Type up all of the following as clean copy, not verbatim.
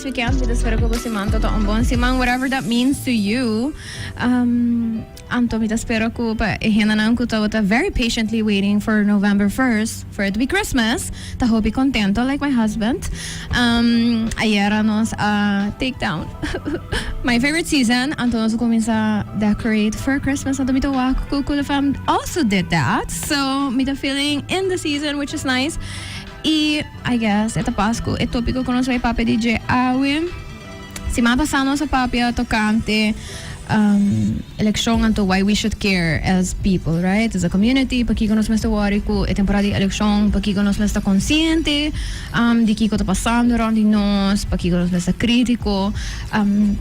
nice weekend. Mi ta spera ku bo siman ta un bon siman, whatever that means to you. Anto mi ta spera ku pa e hendenan ku tabata very patiently waiting for November 1st for it to be Christmas ta hopi contento like my husband. Ayera nos a take down my favorite season, anto nos a cuminsa decorate for Christmas. Anto mi ta wak ku Kula fam also did that. So mi ta feeling in the season, which is nice. Y I guess e ta pas ku e topico ku nos bai papia di dje awe. Siman pasá nos a papia tocante eleccion, anto why we should care as people, right? As a community, pakiko nos mester worry cu e temporada di eleccion, pakiko nos mester ta consciente di kico ta pasando rond di nos, pakiko nos mester ta critico.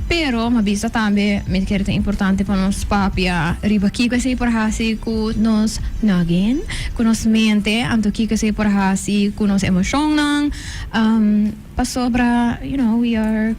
Pero m'a bisa tambe mi ta kere ta importante pa nos papia riba kiko esey por haci cu nos noggin, cu nos mente, anto kiko esey por haci cu nos emocionnan. Pasobra, we are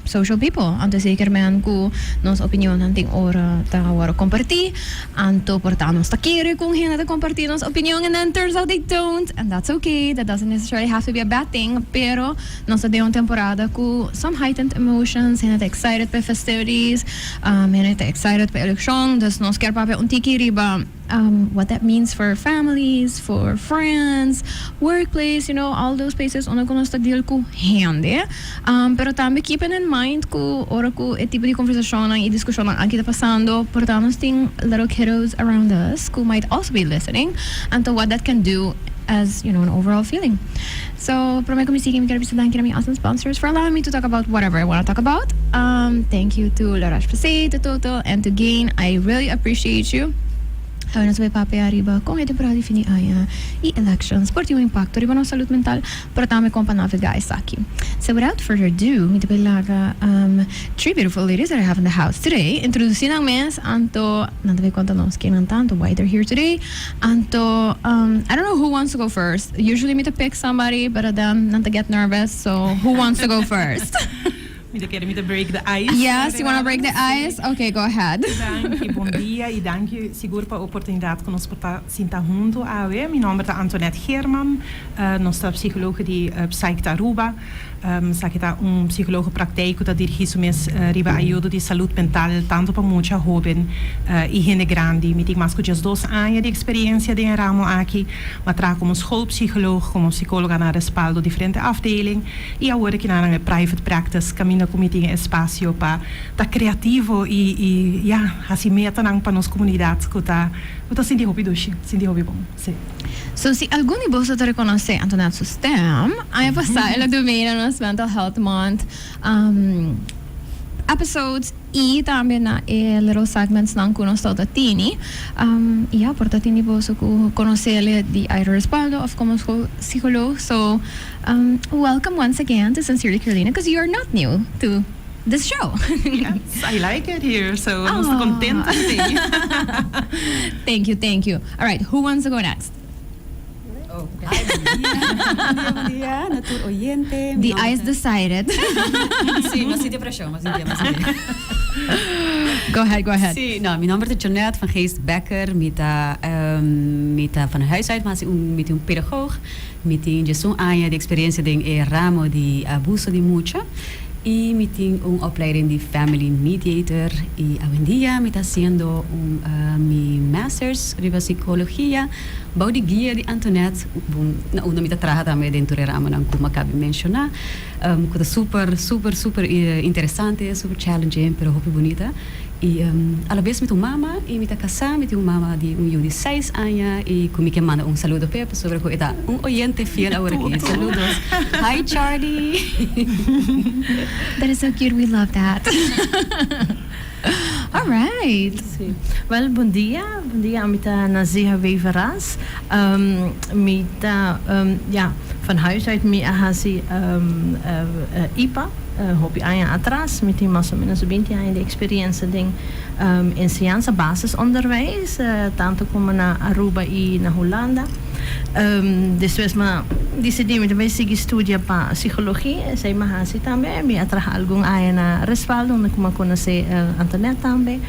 social people, anto zeker men cu nos opinionnan tin ora ta worde comparti, anto por ta nos ta kere cu un hende ta comparti nos opinion and then turns out they don't, and that's okay, that doesn't necessarily have to be a bad thing, pero nos ta den un temporada cu some heightened emotions, hende ta excited pa e festivities, hende ta excited pa e eleccion, dus nos kier papia un tiki riba what that means for families, for friends, workplace, all those places unda cu nos ta deal cu hende. Pero tambe keeping in mind cu ora cu e tipo di conversacionnan y discusionnan aki ta pasando, por ta nos tin little kiddos around us cu might also be listening, anto what that can do as an overall feeling. So, prome cu mi sigui, mi kier bisa danki na mi awesome sponsors for allowing me to talk about whatever I wanna talk about. Thank you to La Roche-Posay, to Total, and to Gain. I really appreciate you. Awe nos a bay papia riba con e temporada di fin di aña y elections por tin un impacto riba nos salud mental, pero tambe con pa navega esaki. So without further ado, mi ta bay laga three beautiful ladies that I have in the house today introduci nan mes, anto nan ta bay conta nos ken nan ta, anto why they're here today. Anto, I don't know who wants to go first. Usually mi ta pick somebody, but then nan ta get nervous, so who wants to go first? Mi ta kere mi ta break the ice. Yes, you wanna break the ice? Okay, go ahead. Danki, bon dia y danki sigur pa oportunidad cu nos por ta sinta hunto awe. Mi nomber ta Antoinette Geerman, nos ta psicologe di Psych Aruba. Esaki ta un psicologo praktijk cu ta dirigi su mes riba ayudo di salud mental tanto pa mucha, hoben y hende grandi. Mi tin mas cu 12 aña di experiencia den e ramo aki. Mi a traha como schoolpsycholoog, como psicologa na Respaldo diferente afdeling y awor aki na e private practice caminda cu mi tin e espacio pa ta creativo y y ya haci metanan pa nos comunidad cu ta cu ta sinti hopi dushi, sinti hopi bon. Si. So si algun di boso ta reconoce Antoinette su stem, aña pasa el a duna na nos Mental Health Month episodes y tambe na e little segments nan cu nos tabata tini. Y ya, por ta tin di boso cu conocele di either Respaldo of como psicoloog. So, welcome once again to Sincerely Carolina, because you are not new to this show. Yes, I like it here, so nos ta contento di tei. Thank you, thank you. All right, who wants to go next? Oh, okay. Bon dia, bon dia, na tur oyente. The eyes decided. Sí, mi a sinti preshon, mi a sinti, mi a sinti. Go ahead, go ahead. Sí, no, mi nomber ta Jeanette van Geest Becker. Mi ta, mi ta van huis uit, mi hasi un, mi tin un pedagoog. Mi tin 11 aña di experiencia den e ramo di abuso di mucha. Y mi tin un opleiding di Family Mediator y awendia mi ta haciendo un mi Masters riba Psicologia bou di guia di Antoinette na unda mi ta traha tambe den tur e ramonan cu mi a cabi menciona cu ta super super super interesante, super challenging pero hopi bunita. Y a la bes mi ta un mama y mi ta casá, mi tin un mama di un yu di seis aña y cu mi ke manda un saludo p'e pasobra cu e ta un oyente fiel awor aki. Saludos. Hi Charlie. That is so cute, we love that. All right. Sí. Wel, bon dia. Bon dia, ami ta Naziha Wever-Ras. Mi ta, ja, van huis uit mi a hasi IPA. Hopi aña atras, mi tin mas o menos 20 aña di experiencia den enseñansa basisonderwijs, tanto como na Aruba y na Hulanda. Despues mi a dicidi mi ta bay sigui studia pa psicologia, esey mi a haci tambe. Mi a traha algun aña na Respaldo, unda cu mi a conoce Antoinette tambe.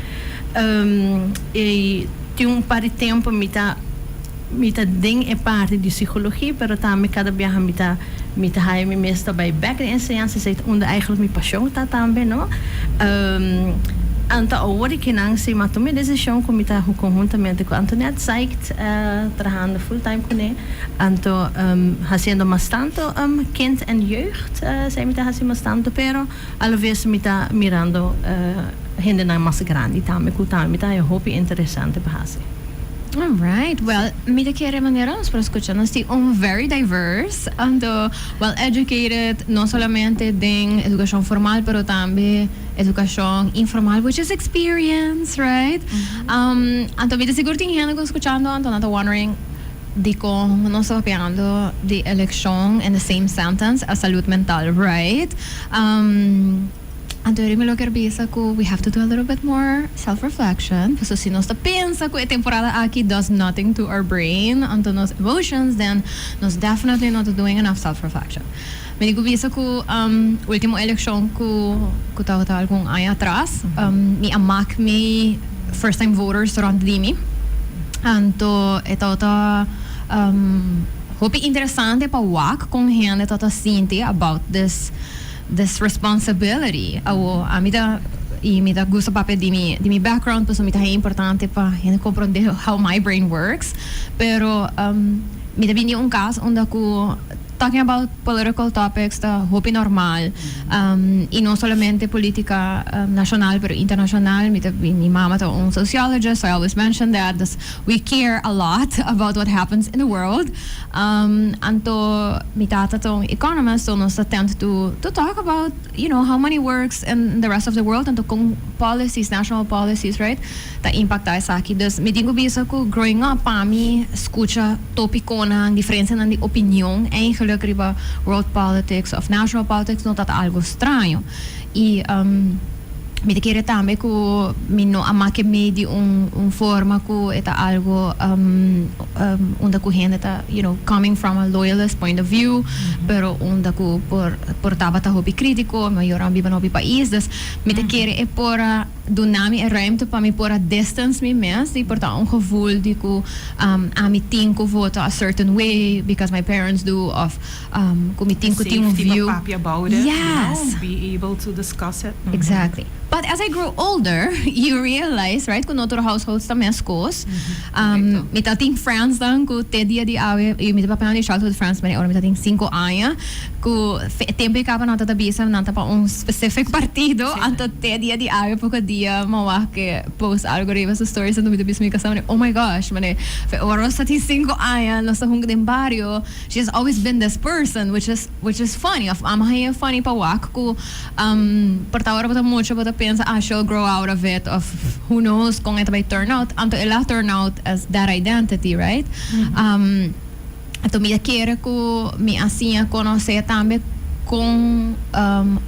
Y tin un par di tempo mi ta den e parti di psicologia, pero tambe cada biaha mi ta. Mi ta haya mi mes ta bay bek den enseñansa, esey ta unda eigenlijk mi pasion ta tambe, no. Anto awor di kinan si mi a tuma e decision cu mi ta conhuntamente cu Antoinette Saikt trahando full time cune, anto haciendo mas tanto kind en jeugd, esey mi ta haci mas tanto, pero a la vez mi ta mirando hendenan mas grandi tambe cu tambe mi ta haya hopi interesante pa haci. All right, well, mi ta kere manera nos por scucha, nos tin un very diverse, anto well educated, no solamente den educacion formal, pero tambe educacion informal, which is experience, right? Anto mi ta sigur tin hende cu scuchando, anto nan ta wondering dicon nos ta papiando di eleccion in the same sentence as salud mental, right? Anto mi lo kier bisa cu we have to do a little bit more self-reflection. Paso si nos ta pensa cu e temporada aki does nothing to our brain, anto nos emotions, then nos definitely not doing enough self-reflection. Mi di cu bisa cu ultimo eleccion cu tabata algun aña atras, mi a mak mi first time voters rond di mi. Anto e tabata hopi interesante pa wak con hende tabata sinti about this responsibility. Awo ami ta y mi ta gusta papia di mi background, paso mi ta importante pa hende comprende how my brain works, pero mi ta bini un cas unda cu talking about political topics ta hopi normal y no solamente politica nacional pero internacional. Mi mama ta un sociologist, so I always mention that this, we care a lot about what happens in the world. Anto mi tata ta un economist, so nos tend to talk about how money works in the rest of the world and con policies, national policies, right, ta impacta esaki. Dus mi tin cu bisa cu growing up, pa mi scucha topiconan, diferencianan di opinion eigenlijk riba world politics of national politics no ta algo straño. Y mi ta kere tambe cu mi no a make mi di un forma cu ta algo unda cu hende ta coming from a loyalist point of view, pero unda cu por tabata hopi critico, mayor biba na hopi pais. Dus mi ta kere e por a duna mi e ruimte pa mi por a distance mi mes di por ta un gevoel di cu ami tin cu vota a certain way because my parents do of cu mi tin cu tin un Safety view. Pa papia about it. Yes. Be able to discuss it. Exactly. But as I grew older, you realize, right, cu no tur households ta mescos. Mi ta tin friends dan cu te dia di awe, y mi ta papia di childhood friends, maar ora mi ta tin 5 aña, cu tempo e caba nan ta bisa nan ta pa un specific partido, anto te dia di awe poco dia m'a wak post algo riba su stories, anto mi ta bisa mi casa, "Oh my gosh, mane, ora nos ta tin 5 aña, nos ta hunga den bario, she has always been this person," which is funny. Of ami ta funny pa wak cu por ta ora bo ta mucha, bo ta pensa, "Ah, she'll grow out of it," of who knows con e ta bay turn out. Anto el a turn out as that identity, right? Anto mi kier cu mi a siña conoce tambe con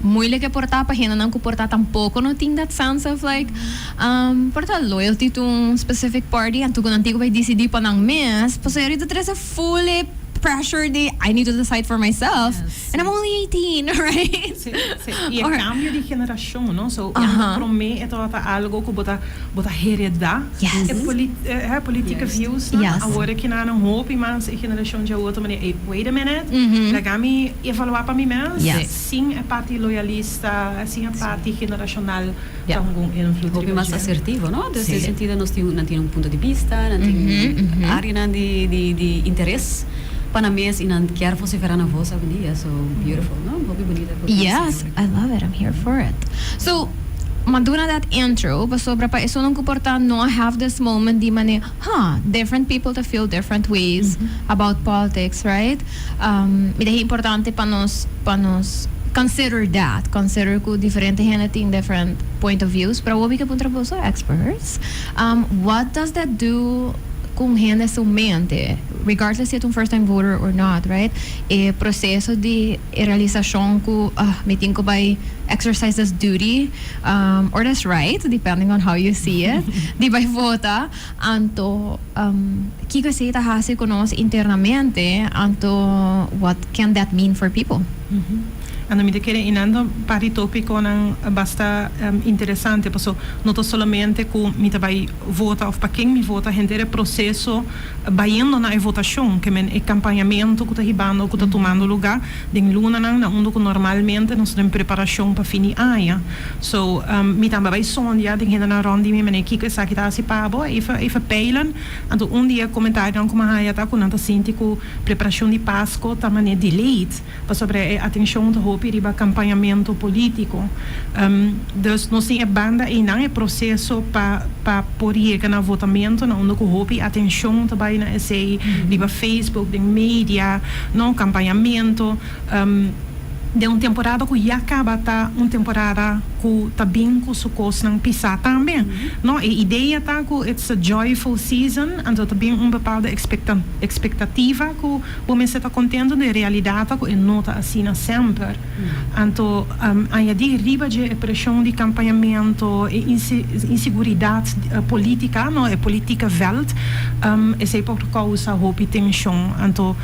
moeilijk por ta pa hendenan cu por ta tampoco no tin that sense of like por ta loyalty to un specific party, anto cu nan tin cu bay decidi pa nan mes, pasobra ahorita trece fully pressure di "I need to decide for myself and I'm only 18," right? Si. Y e cambio di generacion, no? So, pa mi, ta algo cu bo ta hereda. E politieke views, no? Awor cu nan hopi mas e generacion di otro manera, "Hey, wait a minute. Laga mi evalua pa mi mes." Sin e parti loyalista, sin e parti generacional ta un invloed. Hopi mas asertivo, no? Dus den sentido nos tin un punto di bista, nan tin area di interes pa nan mes y nan kier vocifera nan voz hoy en dia. So beautiful, no? Hopi bunita. Yes, I love it. I'm here for it. So, m'a duna that intro, pasobra pa esunnan cu por ta no have this moment di mane, huh, different people to feel different ways about politics, right? Mi ta importante pa nos consider that, consider cu diferente hende tin different point of views, pero we can puntra boso experts. What does that do cu hende su mente, regardless si ta un first time voter or not, right? E proceso di realisacion cu mi tin cu bay exercise this duty or this right, depending on how you see it, di bay vota, anto kico esey ta haci cu nos internamente, anto what can that mean for people? Anto mi ta kere einan ta par di topiconan basta interesante paso no ta solamente cu mi ta bay vota of pa ken mi vota, henter e proceso bayendo na e votacion, ke men e campañamento cu ta hibando cu ta tumando luga den lunanan na unda cu normalmente nos ta den preparacion pa fin di aña. So mi tambe a bay sondia den hendenan rond di mi manera kico esaki ta haci pa bo, even even peilen. Anto un di e comentarionan cu mi a haya ta cu nan ta sinti cu preparacion di Pasco ta manera delayed. Pasobra e atencion ta hopi riba campañamento politico. Dus nos tin e banda eynan e proceso pa pa por yega na votamento na unda cu hopi atencion ta bay na esey, riba Facebook, den media, no, campañamento. Den un temporada cu ya caba ta un temporada cu ta bin cu su cosnan pisa tambe, no. E idea ta cu it's a joyful season, anto ta bin un bepaalde expectativa cu bo mester ta contento, de realidad ta cu e no ta asina semper. Anto añadi riba dje e presion di campañamento, e inseguridad politica, no, e politieke veld, esey por causa hopi tension. Anto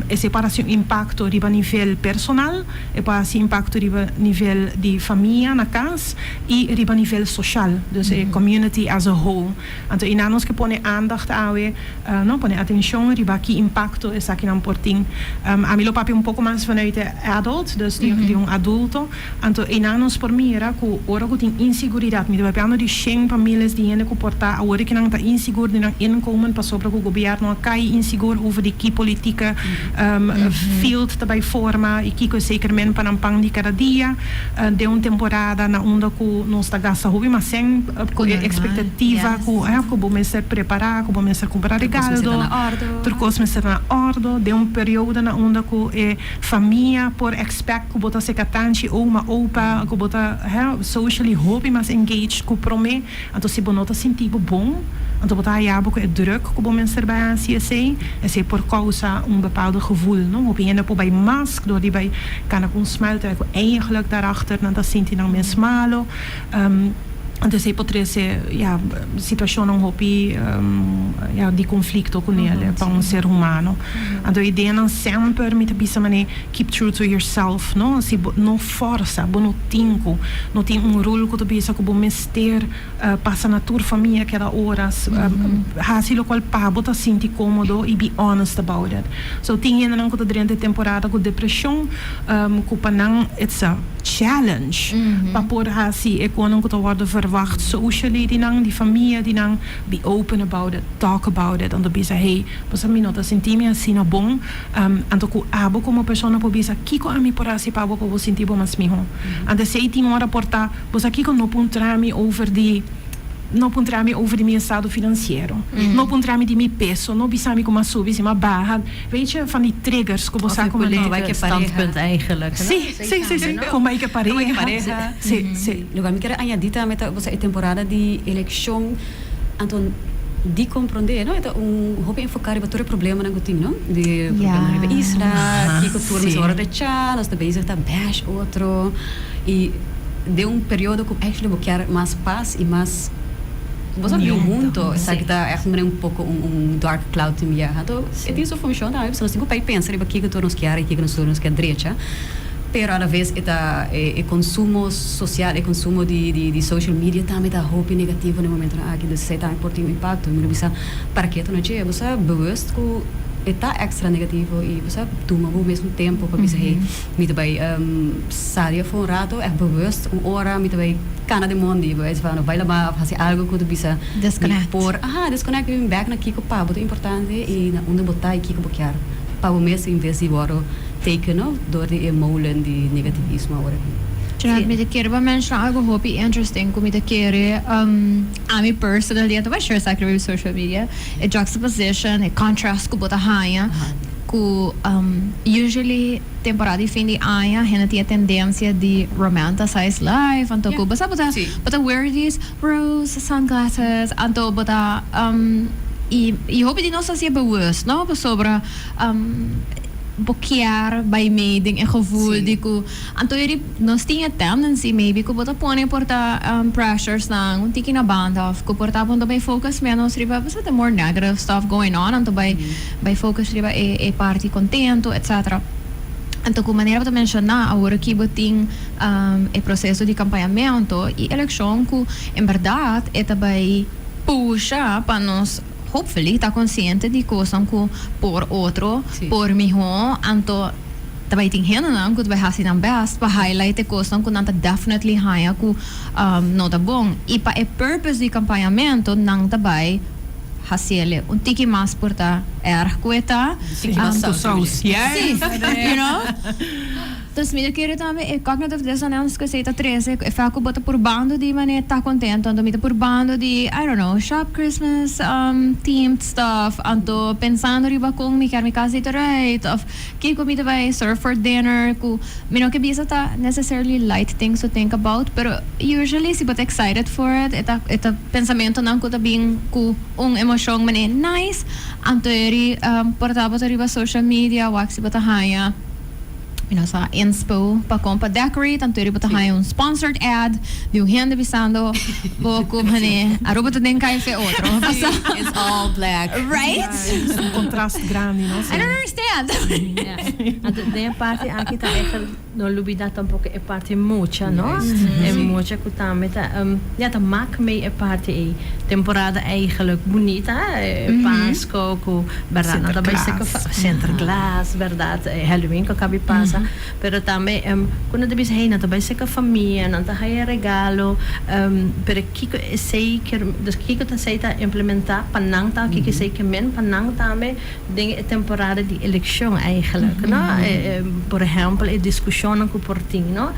esey por haci un impacto riba nivel personal, e por haci impacto riba nivel di famia na cas y riba nivel social, dus e community as a whole. Anto eynan nos ke pone aandacht awe. No pone atencion riba ki impacto esakinan por tin. Ami lo papia un poco mas vanuit e adult, dus di un adulto. Anto einan nos por mira cu ora cu tin insiguridad, mi ta papiando di shen pa miles di hende cu por ta awor ki nan ta insigur di nan inkomen pasobra cu gobierno a cay insigur over di ki politieke field ta bay forma y kico e zeker men pa nan pan di cada dia. Den un temporada na unda cu nos ta gasta hopi mas cen cu e expectativa cu cu bo mester prepara, cu bo mester cumpra regaldo, tur cos mester ta na ordo, den un periodo na unda cu e famia por expect cu bo ta seca tanchi, oma, opa, cu bo ta socially hopi mas engaged cu prome. Anto si bo no ta sinti bo bon, anto bo ta haya bo ku e druk ku bo mester bai hasi esei, esei por kousa un bepaaldo gevoel, no? Hopi hende por bai mask dor di bai kana ku un smile terwijl ku eigenlijk daarachter nan ta sinti nan mes malo. Anto esei por trese, ya, situashonnan hopi, ya, di konflikto kuné pa un ser humano. Anto e ideanan semper mi ta bisa manera keep true to yourself, no? Si bo no forsa, bo no tin ku, no tin un rul ku ta bisa ku bo mester. Ter pasa na tur famia keda oras hasi lokual pa bo ta sinti komodo i be honest about it. So tin hendenan ku ta drenta e temporada ku depreshon ku pa nan it's a challenge pa por hasi e konan ku ta wòrdu verwacht socially di nan, di famia di nan, be open about it, talk about it, anto bisa hey pasobra mi no ta sinti mi asina bon anto ku abo komo persona por bisa kiko ami por hasi pa bo pa bo sinti bo mas miho. Anto esei tin ora por ta. Bo sa kiko? No puntra mi over di, no puntra mi over di mi estado financiero. No puntra mi di mi peso, no bisa mi ku m'a subi, si m'a baha. Weet je, van die triggers ku bo sa ku m'a no bai ke standpunt eigenlijk. Si, si, si, si. Kon bai ke pareha. Si, si. Loke mi kier añadi tambe ta, bo sa e temporada di elekshon, anto di komprondé, no? E ta un hopi enfoká riba tur e problemanan ku tin, no? Di problemanan riba isla, kiko tur nos a wòrdu rechá, nos ta bezig ta bash otro. I den un periodo ku actually bo kier mas pas i mas bo sa biu hunto, esaki ta echt manera un poko un dark cloud tin biaha. Anto e tin su funcion tambe pasobra nos tin ku pai pensa riba kiko tur nos kier i kiko nos tur nos kier drecha, pero a la ves e ta e consumo social, e consumo di di social media tambe ta hopi negativo na e momentonan aki, dus esei tambe por tin un impacto. Mi lo bisa para ke ta no dje, bo sa bewust ku e ta extra negativo i bo sa tuma bo mes un tempo pa bisa hey, Mi ta bai sali afó un rato, ègt bewust, un ora mi ta bai kana den mondi, bij wijze van, of bai laba of hasi algo ku ta bisa mi por, aha, disconnect i bin bèk na kiko pa bo ta importante i na unda bo ta i kiko bo kier pa bo mes en bes di wòrdu taken no dor di e molen di negativismo awor aki. Tjinat, mi ta kere pa menshona algo hopi interesting ku mi ta kere ami personally a ta bai share esaki riba mi social media, e juxtaposition, e contrast ku bo ta haña ku usually temporada di fin di aña hende tin e tendencia di romanticize life anto cu bo sa bo ta bo ta wear these rose sunglasses anto bo ta y y hopi di nos ta hacié bewust no pasobra bo kier bay mee den e gevoel di cu anto yori nos tin e tendency maybe cu bo ta pone por ta pressures nan un tiki na banda of cu por ta bo bay focus menos riba bo sa the more negative stuff going on anto bay Bai focus riba e parti contento etc. Anto, ku manera bo ta menshoná, awor aki bo tin e proseso di kampañamentu i elekshon ku en bèrdat e ta bai pusha pa nos hopefully ta konsiente di kosnan ku por otro, por mihó. Anto ta bai tin hendenan ku ta bai hasi nan best pa highlight e kosnan ku nan ta definitely haña ku no ta bon. I pa e purpose di kampañamentu nan ta bai hasiele un tiki mas por ta erg ku e ta. Tiki mas saus. Sí, you know. Dus mi ta kere tambe e cognitive dissonance ku esei ta trese, e fak ku bo ta purbando di manera ta contento, anto mi ta purbando di, I don't know, shop Christmas themed stuff, anto pensando riba kon mi kier mi kas di ta right, of kiko mi ta bai serve for dinner, ku mi no ke bisa ta necessarily light things to think about, pero usually si bo ta excited for it, e ta e ta pensamentonan ku ta bin ku un emocion manera nice, anto eri por ta bo ta riba social media wak si bo ta haña sa inspo pa kon pa decorate, anto eri bo ta haña un sponsored ad di un hende bisando bo ku mane Aruba ta den kai fe otro. Sí, it's all black. Right? Un contrast grandi, no? I don't understand. Anto den e parti aki ta eigenlijk no lubida tampoco e parti mucha, no? E mucha ku tambe ta ja, ta mak mee e parti ei. Temporada eigenlijk bunita, Pasco ku berdad nan ta bai seka Sinterklaas, berdad, Halloween ku a kabi pasa, pero tambe ku nan ta bisa hey nan ta bai seka famia, nan ta haya regalo, pero kiko esei kier, dus kiko ta esei ta implementa pa nan ta, kiko esei ke men pa nan tambe den e temporada di elekshon eigenlijk, no? Por ehempel e diskushonnan ku por tin, no?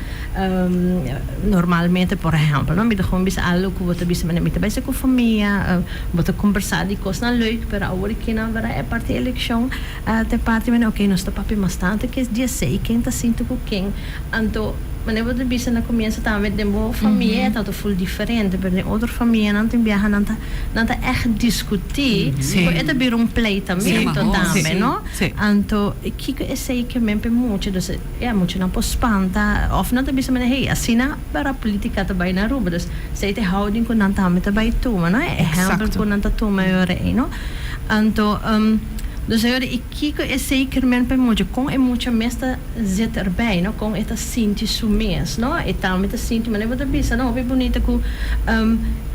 Normalmente, por ehempel, no, mi ta gewoon bisa algo ku bo ta bisa, mi ta bai sa ku famia, bo ta kombersá di kosnan leuk, pero awor ki nan bira e parti elekshon, ta e parti manera oke nos ta papia mas tantu ke dia sei ken ta sinti ku ken, anto manera bo ta bisa na komienso tambe den bo famia e ta ful diferente, pero den otro famianan tin biaha nan ta nan ta ègt diskutí ku e ta bira un pleitamentu tambe, no? Anto kiko esei ke men p'e mucha, dus ya muchanan por spanta òf nan ta bisa manera hey asina para politica ta bai na Aruba, dus esei ta e houding ku nan tambe ta bai tuma, no? E ehèmpel ku nan ta tuma e ora ei, no? Anto dus e ora ei kiko esei kier men p'e mucha, kon e mucha mes ta zit erbij, no? Kon e ta sinti su mes, no? E tambe ta sinti manera bo ta bisa, no? Hopi bunita ku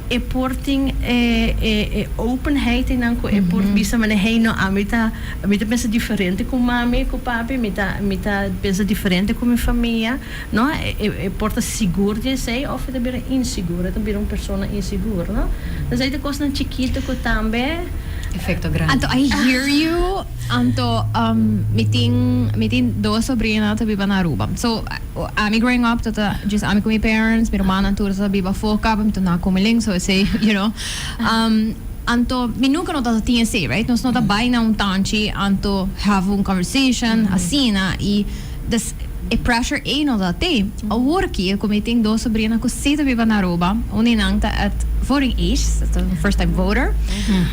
e por tin e e openheid einan ku e por bisa manera hey no ami ta mi ta pensa diferente ku mami ku papi, mi ta mi ta pensa diferente ku mi famia, no? E por ta sigur di esei òf e ta bira insigur, e ta bira un persona insigur, no? Esei ta kosnan chikito ku tambe. Efecto grandi. Anto I hear you. Anto mi tin mi tin dos sobrina ta biba na Aruba. So ami growing up ta ta djis ami ku mi parents, mi rumannan tur ta biba afó kaba, mi ta na Komeling so esei you know. Anto mi nunka no ta tin esei, right? Nos no ta bai na un tanchi anto have un conversation asina i des e pressure ei no ta tei. Awor ki ku mi tin dos sobrina ku si ta biba na Aruba, un di nan ta at voting age, ta un first time voter.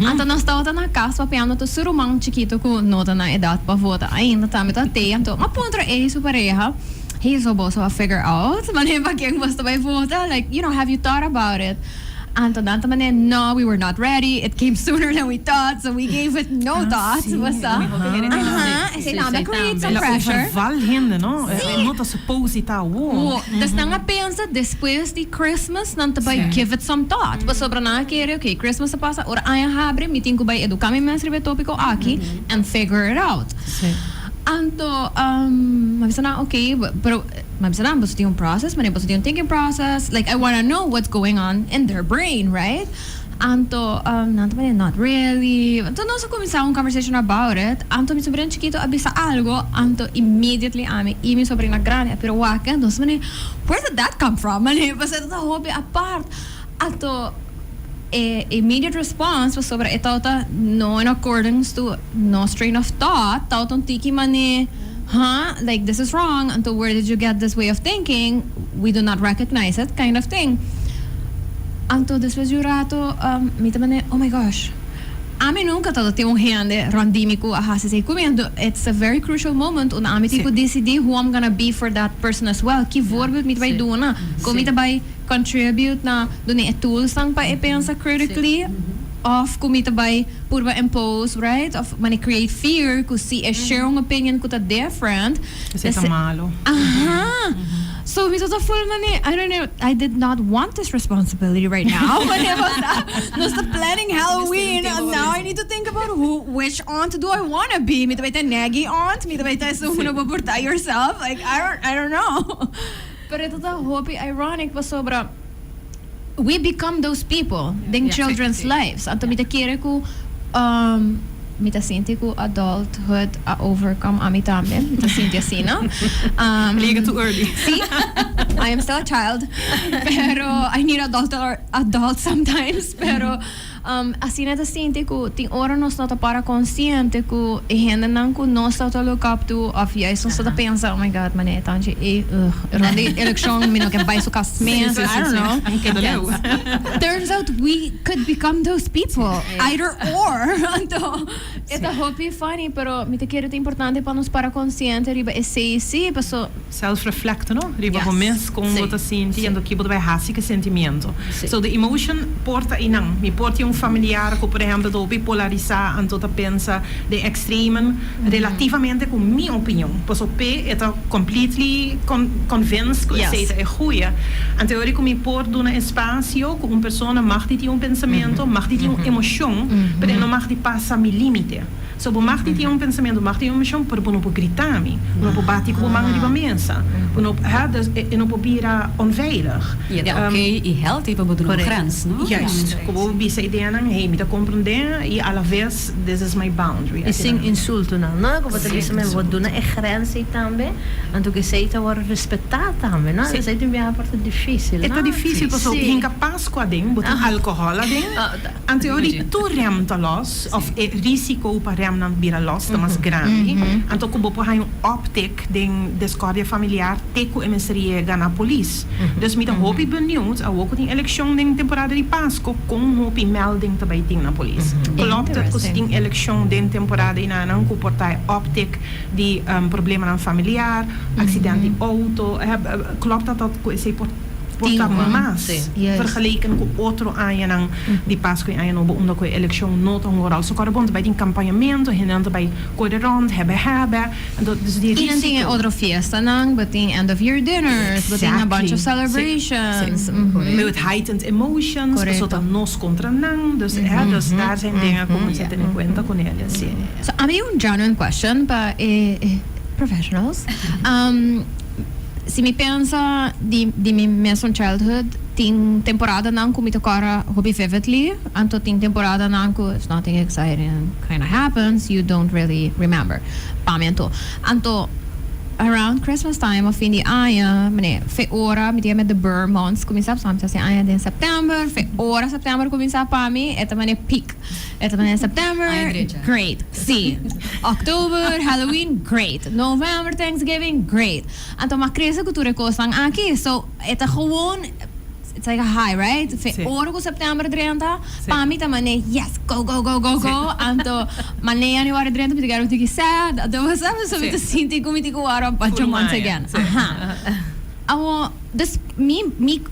Anto nos tabata na kas papiando ku su ruman chikito ku no ta na edat pa vota ainda tambe ta tei. Anto m'a puntra ei su pareha, hey so boso a figure out manera pa ken boso ta bai vota? Like you know have you thought about it? Anto nan ta manera, no, we were not ready, it came sooner than we thought, so we gave it no thought. Basta. Aha, esei tambe a create some pressure. Overval hende, no? No ta suppose ta awo. Dus nan a pensa despues di Christmas nan ta bai give it some thought. Pasobra nan a kere, okay, Christmas a pasa, ora aña habri mi tin ku bai eduká mi mes riba e tópiko aki and figure it out. Anto, mi a bisa nan, okay, pero. Ma bisa nan, boso tin un process, manera boso tin un thinking process, like I wanna know what's going on in their brain, right? Anto nan ta manera not really, anto nos a cuminsa un conversation about it, anto mi sobrina chikito a bisa algo, anto immediately ami y mi sobrina grandi a pira wak, anto nos manera where did that come from, manera pasobra ta hopi apart, anto e immediate response pasobra e tabata no in accordance to nos train of thought, tabata un tiki manera. Huh? Like this is wrong, anto where did you get this way of thinking? We do not recognize it, kind of thing. Anto despues di un rato mi ta mane, oh my gosh, ami nunca tabata tin un hende rond di mi cu a haci esey cu mi, anto it's a very crucial moment unda ami tin cu dicidi who I'm gonna be for that person as well, ki voorbeeld mi ta bay duna, con mi ta bay contribute na duna e toolsnan pa e pensa critically. Of ku mi ta bai purba impose, right? Of mane create fear ku si e share un opinion ku ta different. Esei ta malo. Aha. So mi ta full mane, I don't know, I did not want this responsibility right now. Mane nos ta planning Halloween and now I need to think about who, which aunt do I wanna be? Mi ta bai ta naggy aunt, mi ta bai ta esun ku no por porta yourself. Like, I don't know. Pero e ta hopi ironic pasobra we become those people den children's lives. Anto mi ta kere ku mi ta sinti ku adulthood a overcome ami tambe. Mi ta sinti asina, no? Yega too early. Si, I am still a child, pero I need adult or adult sometimes. Pero asina ta sinti ku tin ora nos no ta para konsiente ku e hendenan ku nos ta look up to of juist nos ta pensa, "Oh my God, mane tanchi e rond di elekshon mi no ke bai su kas mes," I don't know. Keda leu. Turns out we could become those people, either or. Anto e ta hopi funny, pero mi ta kere ta importante pa nos para konsiente riba esei si, paso Self-reflect, no? Riba bo mes kon bo ta sinti anto ki bo ta bai hasi ku e sentimiento. So the emotion por ta einan. Mi por tin un familiar ku por ehempel ta hopi polarisá anto ta pensa den extremen relativamente ku mi opinion. Paso p'e e ta completely convinced ku esei ta e goeie. Anto e ora ku mi por duna espasio ku un persona mag di tin un pensamiento, mag di tin un emoshon, pero e no mag di pasa mi limite. So bo mag di tin un pensamentu, bo mag di tin un emocion, pero bo no por grita mi, bo no por bati ku bo man riba mesa, bo no, hè, dus e no por bira onveilig. I e ta oké i healthy pa bo duna un grens, no? Juist, ku bo bisa ideanan, hey, mi ta komprendé i a la ves this is my boundary. I sin insultonan, no? Ku bo ta bisa men bo duna e grens ei tambe, anto ku esei ta wòrdu respetá tambe, no? Esei tin biaha por ta difísil, no? E ta difísil pasobra hinka Pasku aden, bo tin alkohòl aden. Anto e ora di tur rem ta los, of e risico pa remnan bira los ta mas grandi. Anto cu bo por haña un uptick den discordia familiar te cu e mester yega na polis. Dus mi ta hopi benieuwd awor cu tin eleccion den temporada di Pasco con hopi melding ta bay tin na polis. Klopt het cu si tin eleccion den temporada enanan cu por ta e uptick di problemanan familiar, accident di auto, klopt dat dat cu esey por. Por ta mas vergeleken ku otro añanan di Pasku i Aña Nobo unda ku e elekshon no ta hunga ròl. So kòrda bon ta bai tin kampañamentu, hendenan ta bai kore rònt, hèbè hèbè. Anto dus di I nan tin e risiko. otro fiestanan, bo tin end of year dinners, bo tin a bunch of celebrations. Met heightened emotions, pasobra ta nos kontra nan. Dus hè, dus daar zijn dingen ku mester tene kuenta kuné. Sí. So ami un genuine question pa e professionals. Si mi pensa di di mi mesun childhood, tin temporadanan ku mi ta kòrda hopi vividly, anto tin temporadanan ku if nothing exciting kinda happens, you don't really remember. Pa mi anto. Anto around Christmas time of fin di aña, mane fe ora mi ta yama the Burr months kuminsá, pasobra mi ta hasi aña den september, fe ora september kuminsá pa mi e ta mane peak. E ta mane september, great, si. October, Halloween, great. November, Thanksgiving, great. Anto m'a crece cu tur e cosnan aki. So, e ta gewoon, it's like a high, right? Fe ora cu september drenta, pa mi ta mane, yes, go, go, go, go, go. Anto, mane januari drenta, mi ta kere un tiki sad. Anto, bo sa, so mi ta sinti cu mi tin cu wara un bunch of months again. Aha. Awo, dus mi,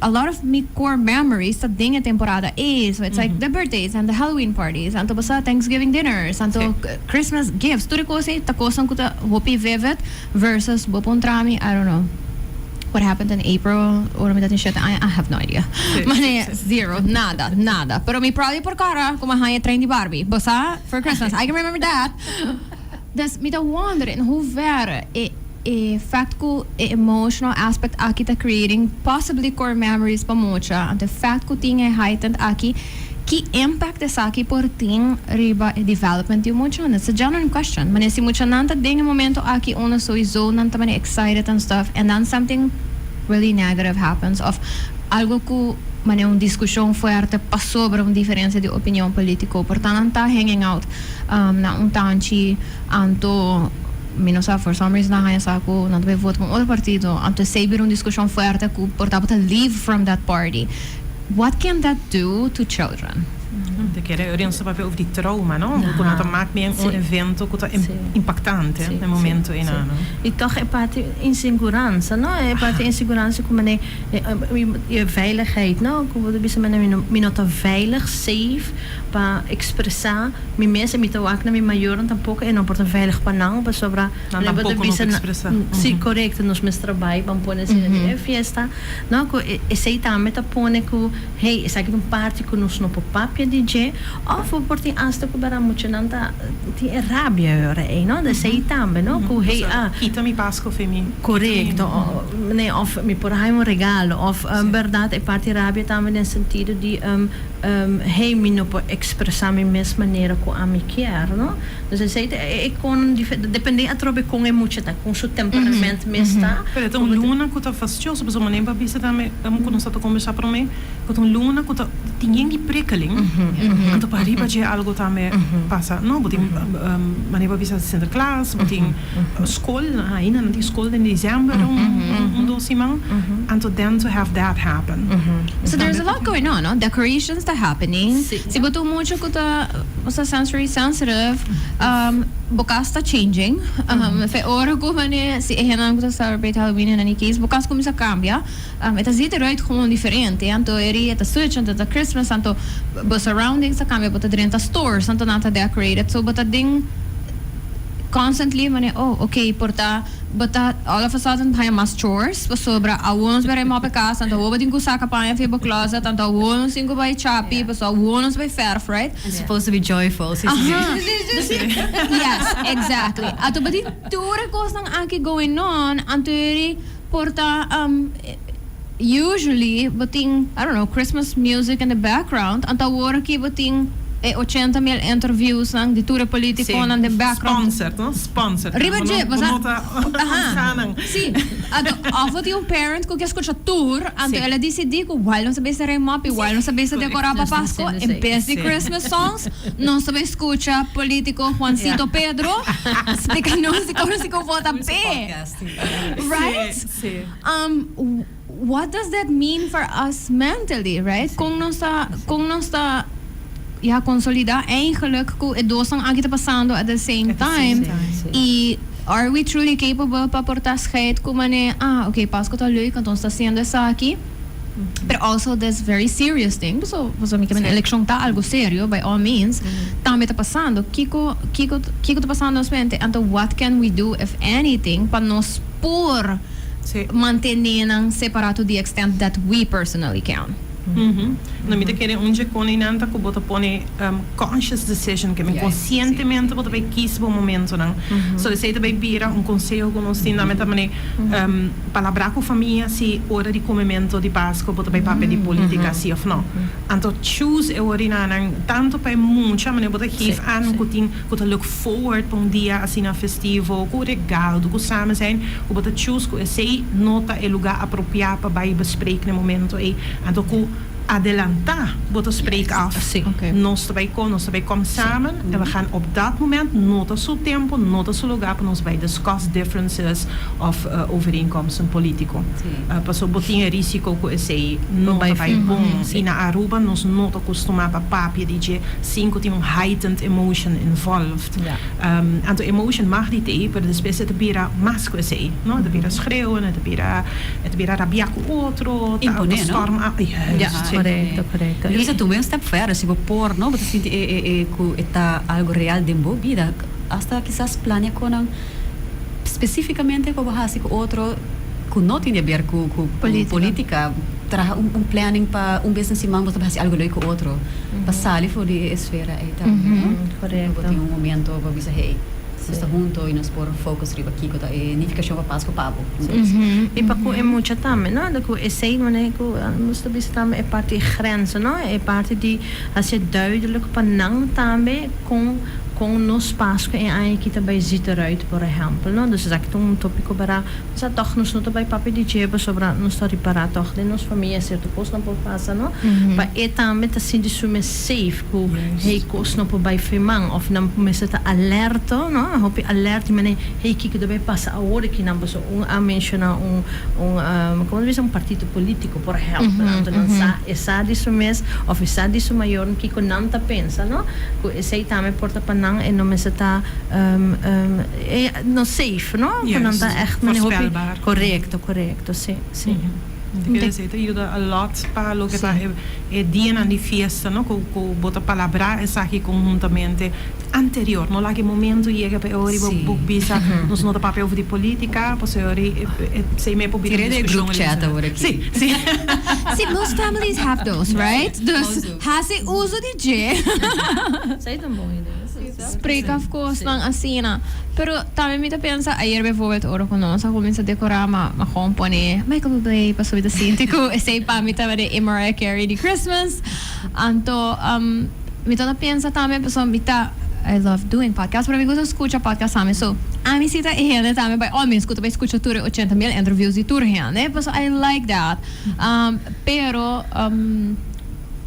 a lot of mi core memories ta den e temporada ei. So it's like the birthdays and the Halloween parties, anto bo sa Thanksgiving dinners, anto Christmas gifts. Tur e cos ei ta cosnan cu ta hopi vivid versus bo puntra mi, I don't know what happened in April ora mi ta tin shete aña, I have no idea. Mane zero, nada, nada. Pero mi probably por cora cu mi a haña trein di Barbie, bo sa, for Christmas. I can remember that. Dus mi ta wonder in hoeverre e fact cu e emotional aspect aki ta creating possibly core memories pa mucha, anto e fact cu tin e heightened aki, ki impact esaki por tin riba e development di un mucha? It's a genuine question. Manera si muchanan ta den e momento aki unda sowieso nan ta manera excited and stuff and then something really negative happens of algo cu manera un discusion fuerte pasobra un diferencia di opinion politico por ta nan ta hanging out na un tanchi, anto mi no sa, for some reason nan haña sa ku nan ta bay vota pa un otro partido, anto esei bira un diskushon fuerte ku por tabata leave from that party. What can that do to children? Ta kere ora nos papia over di trauma, no? Ku no ta mak meer un evento ku ta impactante na momento einan, no? I toch e parti inseguransa, no? E parti inseguransa ku mane e veiligheid, no? Ku bo ta bisa mane mi no ta veilig, safe pa expresa mi mes, i mi ta wak na mi mayornan tampoco e no por ta veilig pa nan pasobra Nan tampoco no por expresa. Si, corecto, nos mester bai ban pone asina den e fiesta, no? Ku esei tambe ta pone ku hey, esaki ta un parti ku nos no por papia di dje, òf bo por tin asta ku bera muchanan ta tin e rabia e ora ei, no? Esei tambe, no? Ku hey, ah. Kita mi Pasco fe mi. Korekto, nee, òf mi por haña un regalo, òf bèrdat e parti rabia tambe den sentido di hey, mi no por ekspresá mi mes manera ku ami kier, no? Dus esei ta e kon depende atrobe kon e mucha ta, kon su temperament mes ta. Pero e ta un luna ku ta fastioso, pasobra manera bo a bisa tambe ku nos tabata kombersá promé, ku ta un luna ku ta tin yen di prikkeling, anto pa riba dje algu tambe pasa. No, bo tin manera bo a bisa Sinterklaas, bo tin skol, ainda nan tin skol den december un dos siman, anto then to have that happen. So there's a lot going on, no? Decorations ta happening. Si bo ta un mucha ku ta osea sensory sensitive, bo kas ta changing. Fe ora ku mane si e hendenan ku ta celebrate Halloween in any case, bo kas kuminsa kambia. E ta ziet eruit gewoon diferente. Anto e ria ta switch, anto ta Christmas, anto bo surroundings ta kambia, bo ta drenta stores, anto nan ta decorated. So bo ta den constantly mane oh ok por ta bo ta all of a sudden haña mas chores pasobra awor nos bai mop e kas, anto awor bo tin ku saka paña for bo closet, anto awor nos tin ku bai chapi, pasobra awor nos bai verf, right? It's supposed to be joyful. Si, si, si. Yes, exactly. Anto bo tin tur e kosnan aki going on, anto eri por ta usually bo tin, I don't know, Christmas music in the background, anto awor aki bo tin e 80.000 interviewsnan di tur e politiconan den background. Sponsored, no? Sponsored. Riba dje, bo no ta Aha. Si. Anto, of bo tin un parent ku ke skucha tur, anto el a disidí ku wal nos a bisa rei mop i wal nos a bisa dekorá pa Pasko, en bes di Christmas songs, nos ta bai skucha politico Juancito Pedro splika nos dikon nos tin ku vota p'e. Right? What does that mean for us mentally, right? Kon nos ta, kon nos ta, ya, consolida eigenlijk ku e dosnan aki ta pasando at the same time? I are we truly capable pa por ta scheid ku mane, ah, okay, Pasco ta leuk, anto nos ta haciendo esaki, pero also this very serious thing, paso, paso mi ke mende eleccion ta algo serio, by all means, tambe ta pasando. Kiko, kiko, kiko ta pasando nos mente? Anto what can we do, if anything, pa nos por mantené nan separá to the extent that we personally can? No, mi ta kere un dje kon einan ta ku bo ta pone conscious decision, ke men konsientemente bo ta bai kis bo momentonan. So esei ta bai bira un konseho ku nos tin tambe ta mane palabrá ku famia si ora di komemento di Pasko bo ta bai papia di politika si òf no. Anto choose e orinanan tantu pa e mucha mane bo ta geef aan ku tin ku ta look forward pa un dia asina festivo, ku regalo, ku samen zijn, ku bo ta choose ku esei no ta e lugá apropiá pa bai bespreek na e momento ei. Anto ku adelantá bo ta spreek af, nos ta bai kon, nos ta bai kom samen en we gaan op dat moment, no ta su tempo, no ta su lugá pa nos bai discuss differences of overeenkomsten politico. Pasobra bo tin e risico ku esei no ta bai bon. I na Aruba nos no ta kustumá pa papia di dje sin ku tin un heightened emotion involved. Anto emotion mag di t'ei, pero despues e ta bira mas ku esei, no? E ta bira schreeuwen, e ta bira, e ta bira rabiá ku otro, ta Imponé, no? storm a, juist, sí. Korekto, korekto. Mi bisa tuma un step verder, si bo por, no? Bo ta sinti e, e, e ku e ta algu real den bo bida, asta kisas plania konan spesífikamente ku bo hasi ku otro ku no tin di aber ku, ku, ku politika. Traha un, un planning pa un bes den siman bo ta hasi algu leuk ku otro, pa sali for di e esfera ei tambe, no? Korekto. Bo tin un momento pa bisa, hey, nos ta hunto i nos por focus riba kiko ta e nifikashon pa Pasko pa bo. I pa ku e mucha tambe, no? Ku esei manera ku nos ta bisa tambe e parti grenzen, no? E parti di hasi duidelijk pa nan tambe kon. Con nos Pasco e aña aki ta bay ziet eruit, por ehempel, no? Dus esaki ta un topico para sa toch nos no ta bay papia di dje pasobra nos ta ripara toch den nos famia cierto cosnan por pasa, no? Pa e tambe ta sinti su mes safe cu hey cos no por bay feman of nan mester ta alerto, no? Hopi alert y mene hey kico ta bay pasa awor aki nan pasobra un a menciona un un como ta bisa un partido politico por ehempel anto nan sa e sa di su mes of e sa di su mayornan kico nan ta pensa, no? Cu esey tambe por ta pa nan e no mester ta no safe, no? Cu nan ta echt mane hopi Voorspelbaar. Correcto, correcto, si, si. Quiere decir, ta yuda a lot pa loke ta e dianan di fiesta, no? Cu bo ta palabra esaki conhuntamente anterior, no laga e momento yega pa e ora bo bo bisa nos no ta papia over di politica, pasobra e ora esey me por bira Tira den discusion group chat awor aki. Si, si. Si, most families have those, right? Dus haci uso di dje. Esey ta un bon idea. Spreek af cosnan asina. Pero tambe mi ta pensa ayer bijvoorbeeld ora cu nos a cuminsa decora ma ma gewoon pone Michael Bublé pasobra mi ta sinti cu esey pa mi tabata e Mariah Carey di Christmas. Anto mi ta ta pensa tambe pasobra mi ta I love doing podcast pero mi gusta scucha podcast tambe so ami si ta e hende tambe by all means cu ta bay scucha tur e 80,000 interviews di tur hende pasobra I like that. Pero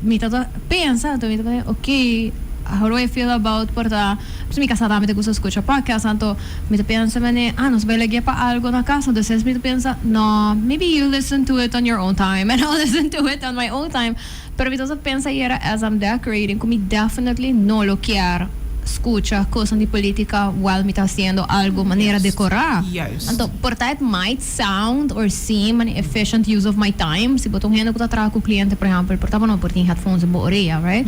mi ta ta pensa anto mi ta pone ok how do I feel about por ta pasobra mi casa tambe ta gusta scucha podcast anto mi ta pensa mane ah nos bay lag'e pa algo na casa entonces mi ta pensa no maybe you listen to it on your own time and I'll listen to it on my own time pero mi ta ta pensa ayera as I'm decorating cu mi definitely no lo kier scucha cosnan di politica while mi ta haciendo algo manera decora anto por ta it might sound or seem an efficient use of my time si bo ta un hende cu ta traha cu cliente por ehempel por ta bo no por tin headphones den bo orea right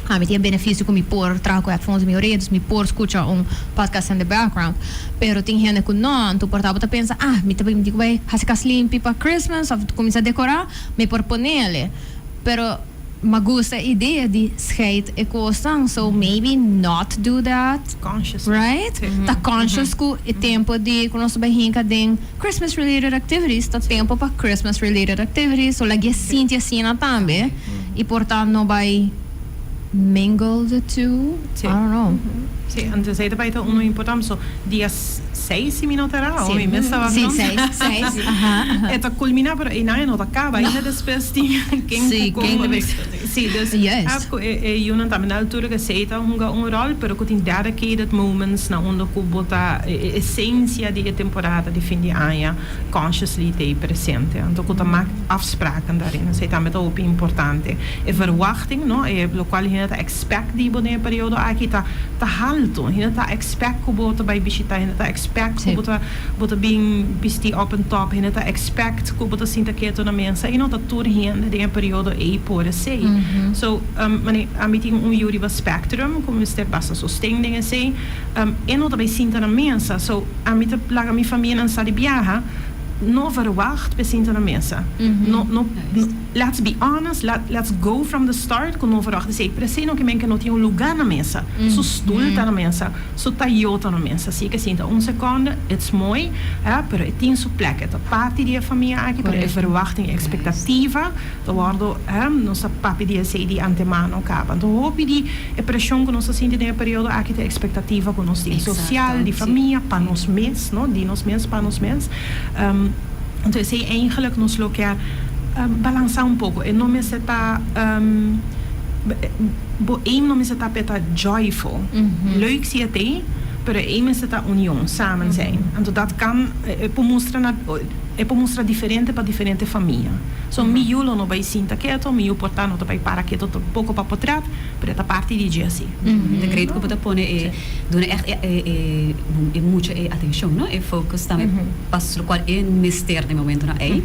ami tin e beneficio cu mi por traha cu headphones den mi orea dus mi por scucha un podcast in the background pero tin hende cu no anto por ta bo ta pensa ah mi ta mi tin cu bay haci cas limpi pa Christmas of cuminsa decora mi por ponele pero m'a gusta e idea di scheid e cosnan so maybe not do that. Conscious. Right? Sí. Ta conscious cu e tempo di cu nos ta bay hinca den Christmas related activities ta tempo pa Christmas related activities so lag'e sinti asina tambe y por ta no bay mingle the two. Sí. I don't know. Sí, anto esey ta bay ta uno importante so dia seis si mi no ta erra o mi mes taba Sí, rond. seis, seis, aha, aha. E ta culmina pero eynan e no ta caba ainda despues tin ken Sí, cu ken con debe Sí, dus Juist. ap cu e e yunan tambe na altura cu esey ta hunga un rol pero cu tin dedicated moments na unda cu bo ta e e esencia di e temporada di fin di aña consciously ta ey presente. Anto cu ta mak afspraken daarin. Esey tambe ta hopi importante. E verwachting, no, e locual hende ta expect di bo den e periodo aki ta ta halto. Hende ta expect cu bo ta bay bishita, hende ta expect cu bo ta bo ta bin bisti op en top, hende ta expect cu bo ta sinta keto na mesa y no ta tur hende den e periodo ey por esey. So, mane ami tin un yu riba spectrum cu mester basta sosten den esey, e no ta bay sinta na mesa. So, ami ta laga mi famianan sa di biaha, no verwacht p'e sinta na mesa. No, no, let's be honest, let, let's go from the start cu no verwacht esey. Pero esey no ke men ke no tin un lugar na mesa. Su stoel ta na mesa, su tayo ta na mesa. Si e ke sinta un seconde, it's mooi, hè, pero e tin su plek. E ta parti di e famia aki, pero e verwachting, e expectativa ta wordo, hè, nos ta papia di esey di antemano caba. Anto hopi di E preshon ku nos ta sinti den e periodo aki ta e ekspektativa ku nos tin sosial, di famia, pa nos mes, no, di nos mes pa nos mes. Anto esei eigenlik nos lo kier balansá un poko. E no mester ta, bo aim no mester ta pa e ta joyful. Leuk si e t'ei, pero e aim mester ta union, samen zijn. Anto dat kan, e por mustra na, e por mustra diferente pa diferente famia. So mi yu lo no bai sinta keto, mi yu por ta no ta bai para keto tampoco pa potret, pero e ta parti di dje si. Ta great cu bo ta pone e duna echt e e e mucha e atencion no, e focus tambe pa locual e mester den momentonan ey.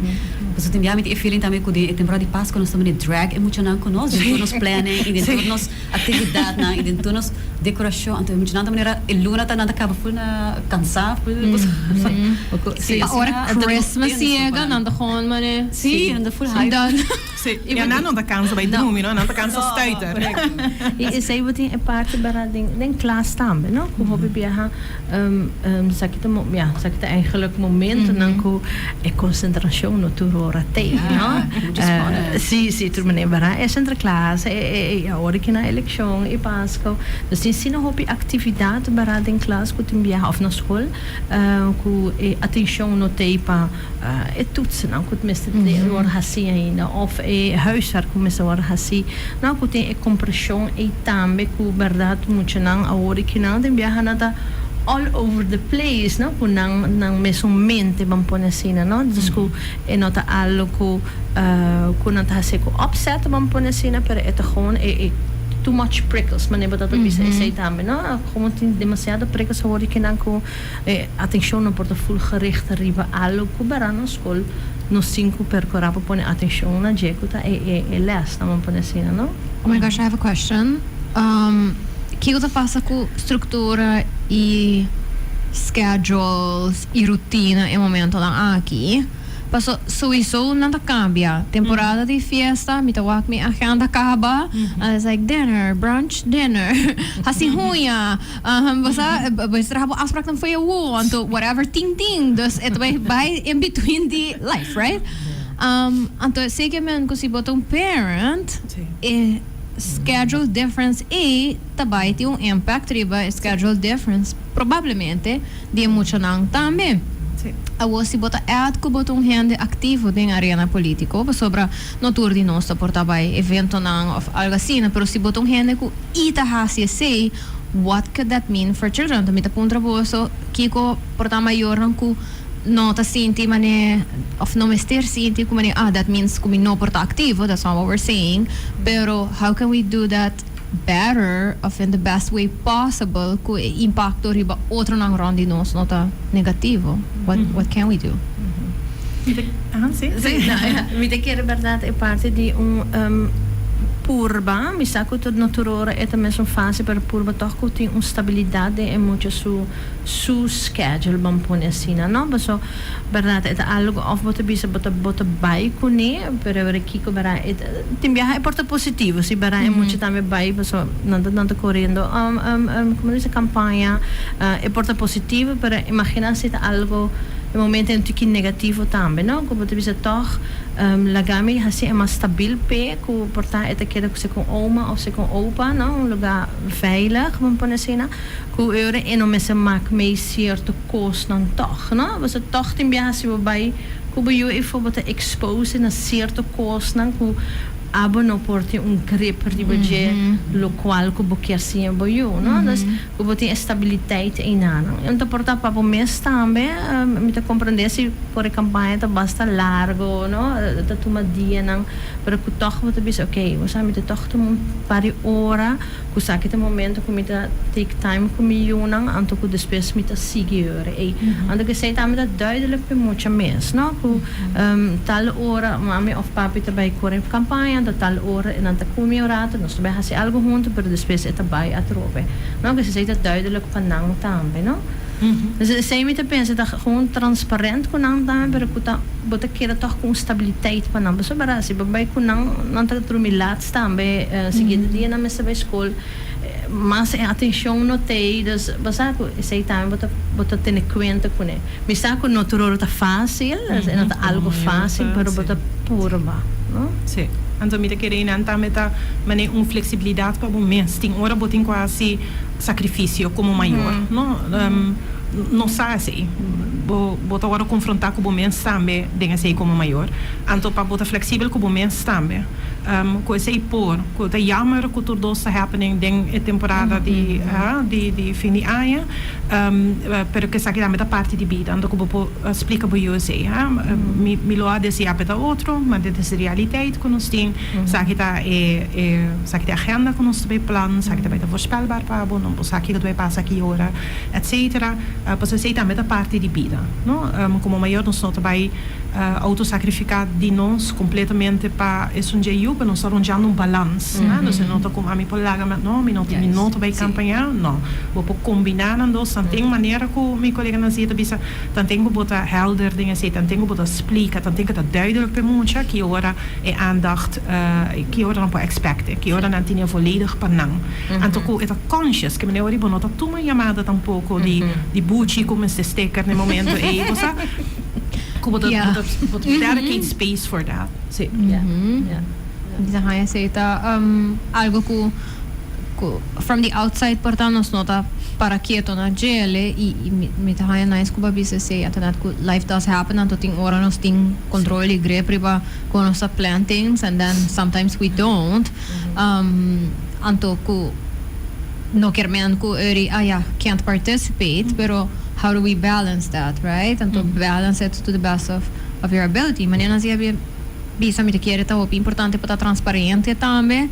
Pasobra tin bia mi tin e feeling tambe cu den e temporada di Pascua nos ta mane drag e muchanan cu nos den tur nos planning y den tur nos actividadnan y den tur nos decoracion anto e muchanan ta manera e luna ta nan ta caba full na cansa full Sí, ora Christmas yega nan ta gewoon mane Sí, nan ta full hype. Done. Sí, ya nan no ta cansa bay drumi no, nan ta cansa stuiter. Y esey bo tin e parti bara den den klas tambe no, cu hopi biaha esaki ta ya esaki ta eigenlijk momentonan cu e concentracion no tur ora. ora t'ei, no? Mucho spannend. Si, tur manera bara e Sinterklaas, e awor aki na elekshon i Pasco. Dus tin asina hopi aktividat bara den klas ku tin biaha òf na skol ku e atenshon no t'ei pa e toetsennan ku mester wòrdu hasí ainda òf e huiswerk ku mester wòrdu hasí. No ku tin e kompreshon ei tambe ku bèrdat muchanan awor aki nan tin biaha nan ta all over the place no ku nan nan mesun mente ban pone asina no dus ku e no ta algo ku ku nan ta hasi ku opzet ban pone asina pero e ta gewoon e e too much prikkels manera bo ta ta bisa esei tambe no gewoon tin demasiado prikkels awor aki nan ku e atenshon no por ta full gericht riba algo ku bera na skol nos tin ku percura pa pone atenshon na dje ku ta e e e les nan ban pone asina no. Oh my gosh I have a question. Kiko ta pasa ku struktura i schedules i rutina e momentonan aki? Paso souiso nan ta kambia. Temporada di fiesta mi ta wak mi agenda kaba and it's like dinner, brunch, dinner, hasi huña, bo sa bo mester traha bo afspraaknan for e wu anto whatever tin tin. Dus e ta bai bai in between di life, right? Anto esei men ku si bo ta un parent e schedule difference ei ta bai tin un impact riba e schedule difference probablemente di e muchanan tambe. Awor si bo ta add ku bo ta un hende aktivo den arena politiko, pasobra no tur di nos ta por ta bai eventonan òf algo asina, pero si bo ta un hende ku i ta hasi esei, what could that mean for children? Anto mi ta puntra boso kiko por ta mayornan ku no ta sinti manera òf no mester sinti ku manera ah that means ku mi no por ta aktivo, that's not what we're saying, pero how can we do that better of in the best way possible ku e impakto riba otronan rònt di nos no ta negativo? What can we do? Si. Si, no, mi ta kere bèrdat e parti di un purba, mi sa ku no tur ora e ta mesun fásil, pero purba tòg ku tin un stabilidat den e mucha su su schedule ban pone asina, no? Paso bèrdat e ta algu òf bo ta bisa bo ta bo ta bai kuné, pero awor kiko bèrdat e ta tin biaha e por ta positivo si bèrdat e mucha tambe bai paso nan ta nan ta koriendo komo ta bisa kampaña e por ta positivo pero imagina si ta algu e momento e un tiki negativo tambe no ku bo ta bisa tòg laga mi hasi e mas stabil p'e ku por ta e ta keda ku se ku oma òf se ku opa no un lugá veilig ban pone asina. Ku e ora e no mester mak mei sierto kosnan tòg, no? Pasobra tòg tin biaha si bo bai ku bo yu efo bo ta expose na sierto kosnan ku abo no por tin un grip riba dje lokual ku bo kier siña bo yu, no? Dus ku bo tin e stabiliteit einanan. E ta por ta pa bo mes tambe, mi ta komprendé si por e kampaña ta basta largo, no? Ta tuma dianan, pero ku tòg bo ta bisa okey, bo sa mi ta tòg tuma un par di ora. Ku sa ki ta momento ku mi ta take time ku mi yunan anto ku despues mi ta sigui ora ei. Anto ku esei tambe ta duidelijk p'e mucha mes, no? Ku tal ora mami òf papi ta bai kore kampaña, anto tal ora nan ta kumi un rato, nos ta bai hasi algu huntu, pero despues e ta bai atrobe, no? Ku esei ta duidelijk pa nan tambe, no? Dus esei mi ta pensa ta gewoon transparent ku nan tambe, pero ku ta bo ta keda tòg ku un stabiliteit pa nan. Pasobra si bo bai ku nan, nan ta drumi lat tambe siguiente dia nan mester bai skol, mas e atencion no t'ei, dus bo sa ku esei tambe bo ta bo ta tene kuenta kuné. Mi sa ku no tur ora ta fásil, e no ta algu fásil, pero bo ta purba, no? Sí. Anto mi ta kere einan tambe ta manera un flexibilidad pa bo mes. Tin ora bo tin ku hasi sacrificio como mayor, no? No sa esei. Bo bo ta wòrdu konfrontá ku bo mes tambe den esei como mayor. Anto pa bo ta flexibel ku bo mes tambe. Ku esei por, ku ta jammer ku tur dos ta happening den e temporada di di fin di aña, pero ku esaki tambe ta parti di bida, anto ku bo por splika bo yu esei. Mi mi lo a desea pa e ta otro, ma dit is de realiteit ku nos tin, esaki ta e e esaki ta e agenda ku nos ta bay plan, esaki ta bay ta voorspelbaar pa bo, no bo sa kiko ta bay pasa ki ora, etcetera. Pasobra esei tambe ta parti di bida, no? Komo mayor nos no ta bay Autosacrifica di nos completamente pa esun dje yu, pero nos ta rondeando un balans, né? Dus e no ta como ami por laga mi, no, mi no, mi no ta bay campaña, no. Bo por combina nan dos, tanten manera cu mi colega Nazir ta bisa, tanten cu bo ta helder den esey, tanten cu bo ta splica, tanten cu ta duidelijk pa e mucha ki ora e aandacht, ki ora nan por expecte, ki ora nan tine volledig pa nan. Anto cu e ta conscious, ke manera ora bo no ta tuma yamada tampoco di buchi cu mester sticker na e momento ey, bo sa. Ku bo ta bo ta dedicate space for that. Si. Mi ta haña esei ta algo ku ku from the outside por ta nos no ta para keto na djele i mi ta haña nice ku bo a bisa esei Antoinette ku life does happen anto tin ora nos tin control i grip riba kon nos ta plan things and then sometimes we don't anto ku no kier men ku eri ah ya can't participate pero how do we balance that, right? Anto balance it to the best of of your ability. Manera nan siña bisa mi ta kere ta hopi importante pa ta transparente tambe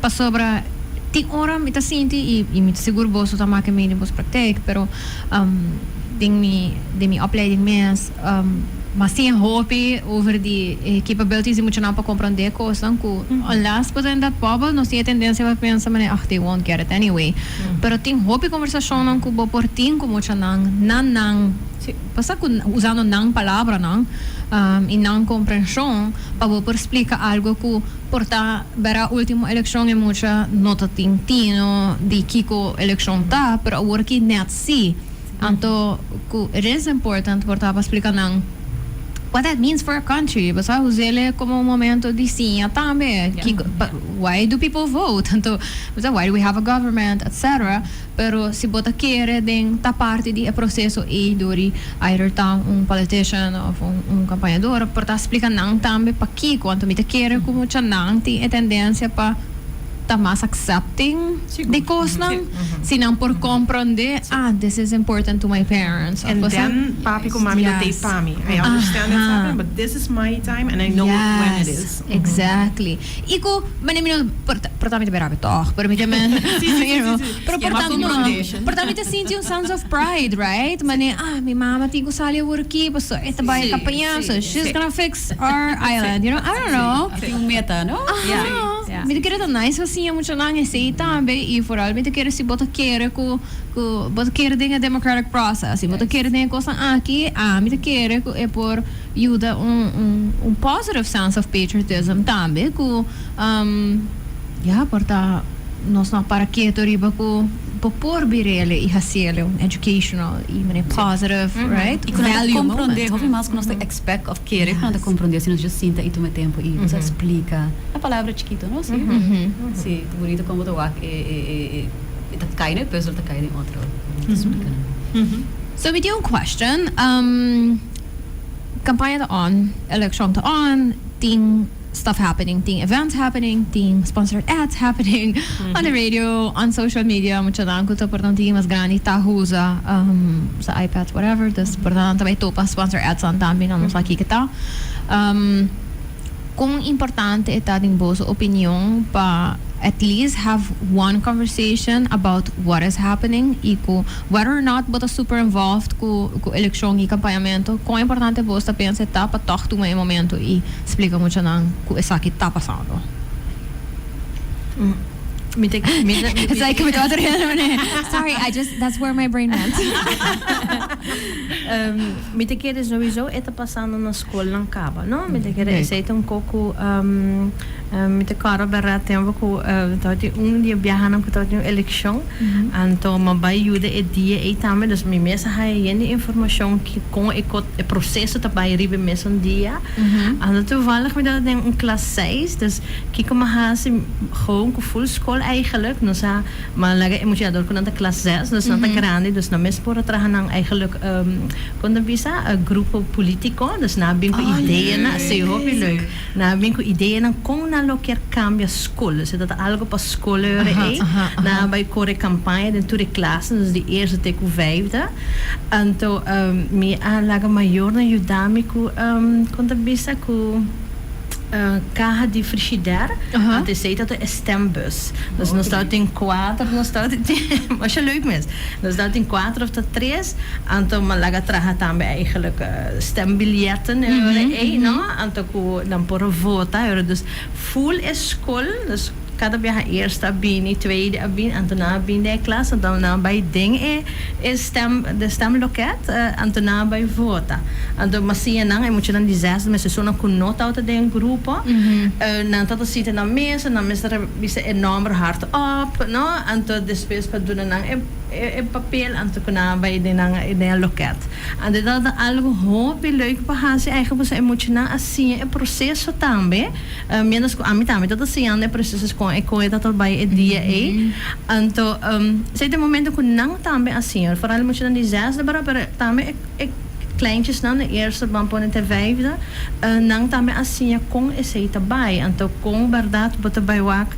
pasobra tin ora mi ta sinti y mi ta sigur boso ta make mi den boso praktijk pero den mi den mi opleiding mes mas siña hopi over di e capabilities di muchanan pa comprende cosnan cu unless bo ta den dat bubble nos tin e tendencia pa pensa manera ah they won't get it anyway pero tin hopi conversacionnan cu bo por tin cu muchanan na nan Pasa cu usando nan palabranan y nan comprension pa bo por splica algo cu por ta bera ultimo eleccion e mucha no ta tin tino di kico eleccion ta, pero awor ki net si. Anto cu it is important por ta pa splica nan what that means for a country. Bo sa usele como un momento di siña tambe. Kico, why do people vote? Anto, bo sa, why do we have a government, etc. Pero si bo ta kere den ta parti di e proceso ey door di either ta un politician of un campañador por ta splica nan tambe pakico. Anto mi ta kere cu muchanan tin e tendencia pa ta mas accepting di cosnan si nan por comprende, ah, this is important to my parents of And cosa. then papi cu mami lo tey pa mi. I understand it's happening but this is my time and I know when it is. Yes, exactly. I ku mane mi no por ta por ta mi ta berabe tòg, pero mi ta men you know, pero por ta no, por ta mi ta sinti un sense of pride, right? Mane ah mi mama tin ku sali awor aki pasobra e ta bai kampaña so she's gonna fix our island, you know, I don't know. E tin un meta, no? Aha, mi ta kere ta nice pa siña muchanan esei tambe i foral mi ta kere si bo ta kere ku ku bo ta kere den e democratic process, si bo ta kere den e kosnan aki, ami ta kere ku e por yuda un un un positive sense of patriotism tambe ku ya por ta nos no a para keto riba ku bo por bir'el i hasiel un educational i manera positive, right? I ku nan ta Value komprondé moment. hopi mas ku nos ta expect of kere ku nan ta komprondé si nos just sinta i tuma e tempu i nos a splika na palabra chikito, no? Si, si, ta bunito kon bo ta wak e e e e ta kai no e puzzel ta kai den otro ta splika nan. So mi tin un question. Campaña ta on, eleccion ta on, tin stuff happening, tin events happening, tin sponsored ads happening on the radio, on social media, muchanan cu ta por nan tin mas grandi ta usa sa iPads whatever, dus por nan ta bay topa sponsor ads nan tambe, nan no sa kico ta. Con importante e ta den boso opinion pa at least have one conversation about what is happening y cu whether or not bo ta super involved cu cu eleccion y campañamento, con importante bos ta pensa e ta pa toch tuma e momento y splica muchanan cu esaki ta pasando? Mi ta, mi ta, It's like mi ta otro hende manera, sorry, I just, that's where my brain went. Mi ta kere sowieso e ta pasando na skolnan kaba, no? Mi ta kere esei ta un kos ku mi ta kòrda bèrdat tempu ku tabatin un di e biahanan ku tabatin un elekshon, anto mi a bai yuda e dia ei tambe, dus mi mes a haña yen di informashon ki kon e kos e proseso ta bai riba e mesun dia. Anto toevallig mi tabata den un klas seis, dus kiko mi a hasi gewoon ku ful skol eigenlijk, nos a Ma laga e mucha dor ku nan ta klas zes, dus nan ta grandi, dus nan mes por a traha nan eigenlijk, kon ta bisa, grupo politiko, dus nan a bin ku ideanan, si hopi leuk, nan a bin ku ideanan kon nan lo kier kambia skol, dus e ta algo pa skol hora ei, nan a bai kore kampaña den tur e klasen, dus di eerste te ku vijfde, anto mi a laga mayornan yuda mi ku, kon ta bisa, ku. Kaha di frishider, anto esei ta e stembus. Dus nos tabatin kuater, nos tabatin masha leuk mes. Nos tabatin kuater of ta tres, anto mi a laga traha tambe eigenlijk stembiljetten e ora ei, no? Anto ku nan por a vota e ora. Dus ful e skol, dus kada biaha eerste a bini, tweede a bini, anto nan a bini den e klas, anto nan a bai den e e stem de stemloket, anto nan a bai vota. Anto mi a siña nan, e muchanan di zesde mester esunnan ku no tabata den grupo, nan tabata sinta na mesa, nan mester a bisa e nòmber hardop, no? Anto despues pa duna nan e. E papel anto ku nan a bai den nan den e loket. Anto dat ta algu hopi leuk pa hasi eigenlijk pasobra e muchanan a siña e proseso tambe mientras ku ami tambe tabata siñando e proseso kon e kon e tabata bai e dia ei. Anto esei ta e momento ku nan tambe a siña foral e muchanan di zesde bara pero tambe e kleintjesnan de eerste ban pone te vijfde nan tambe a siña kon esei ta bai. Anto kon bèrdat bo ta bai wak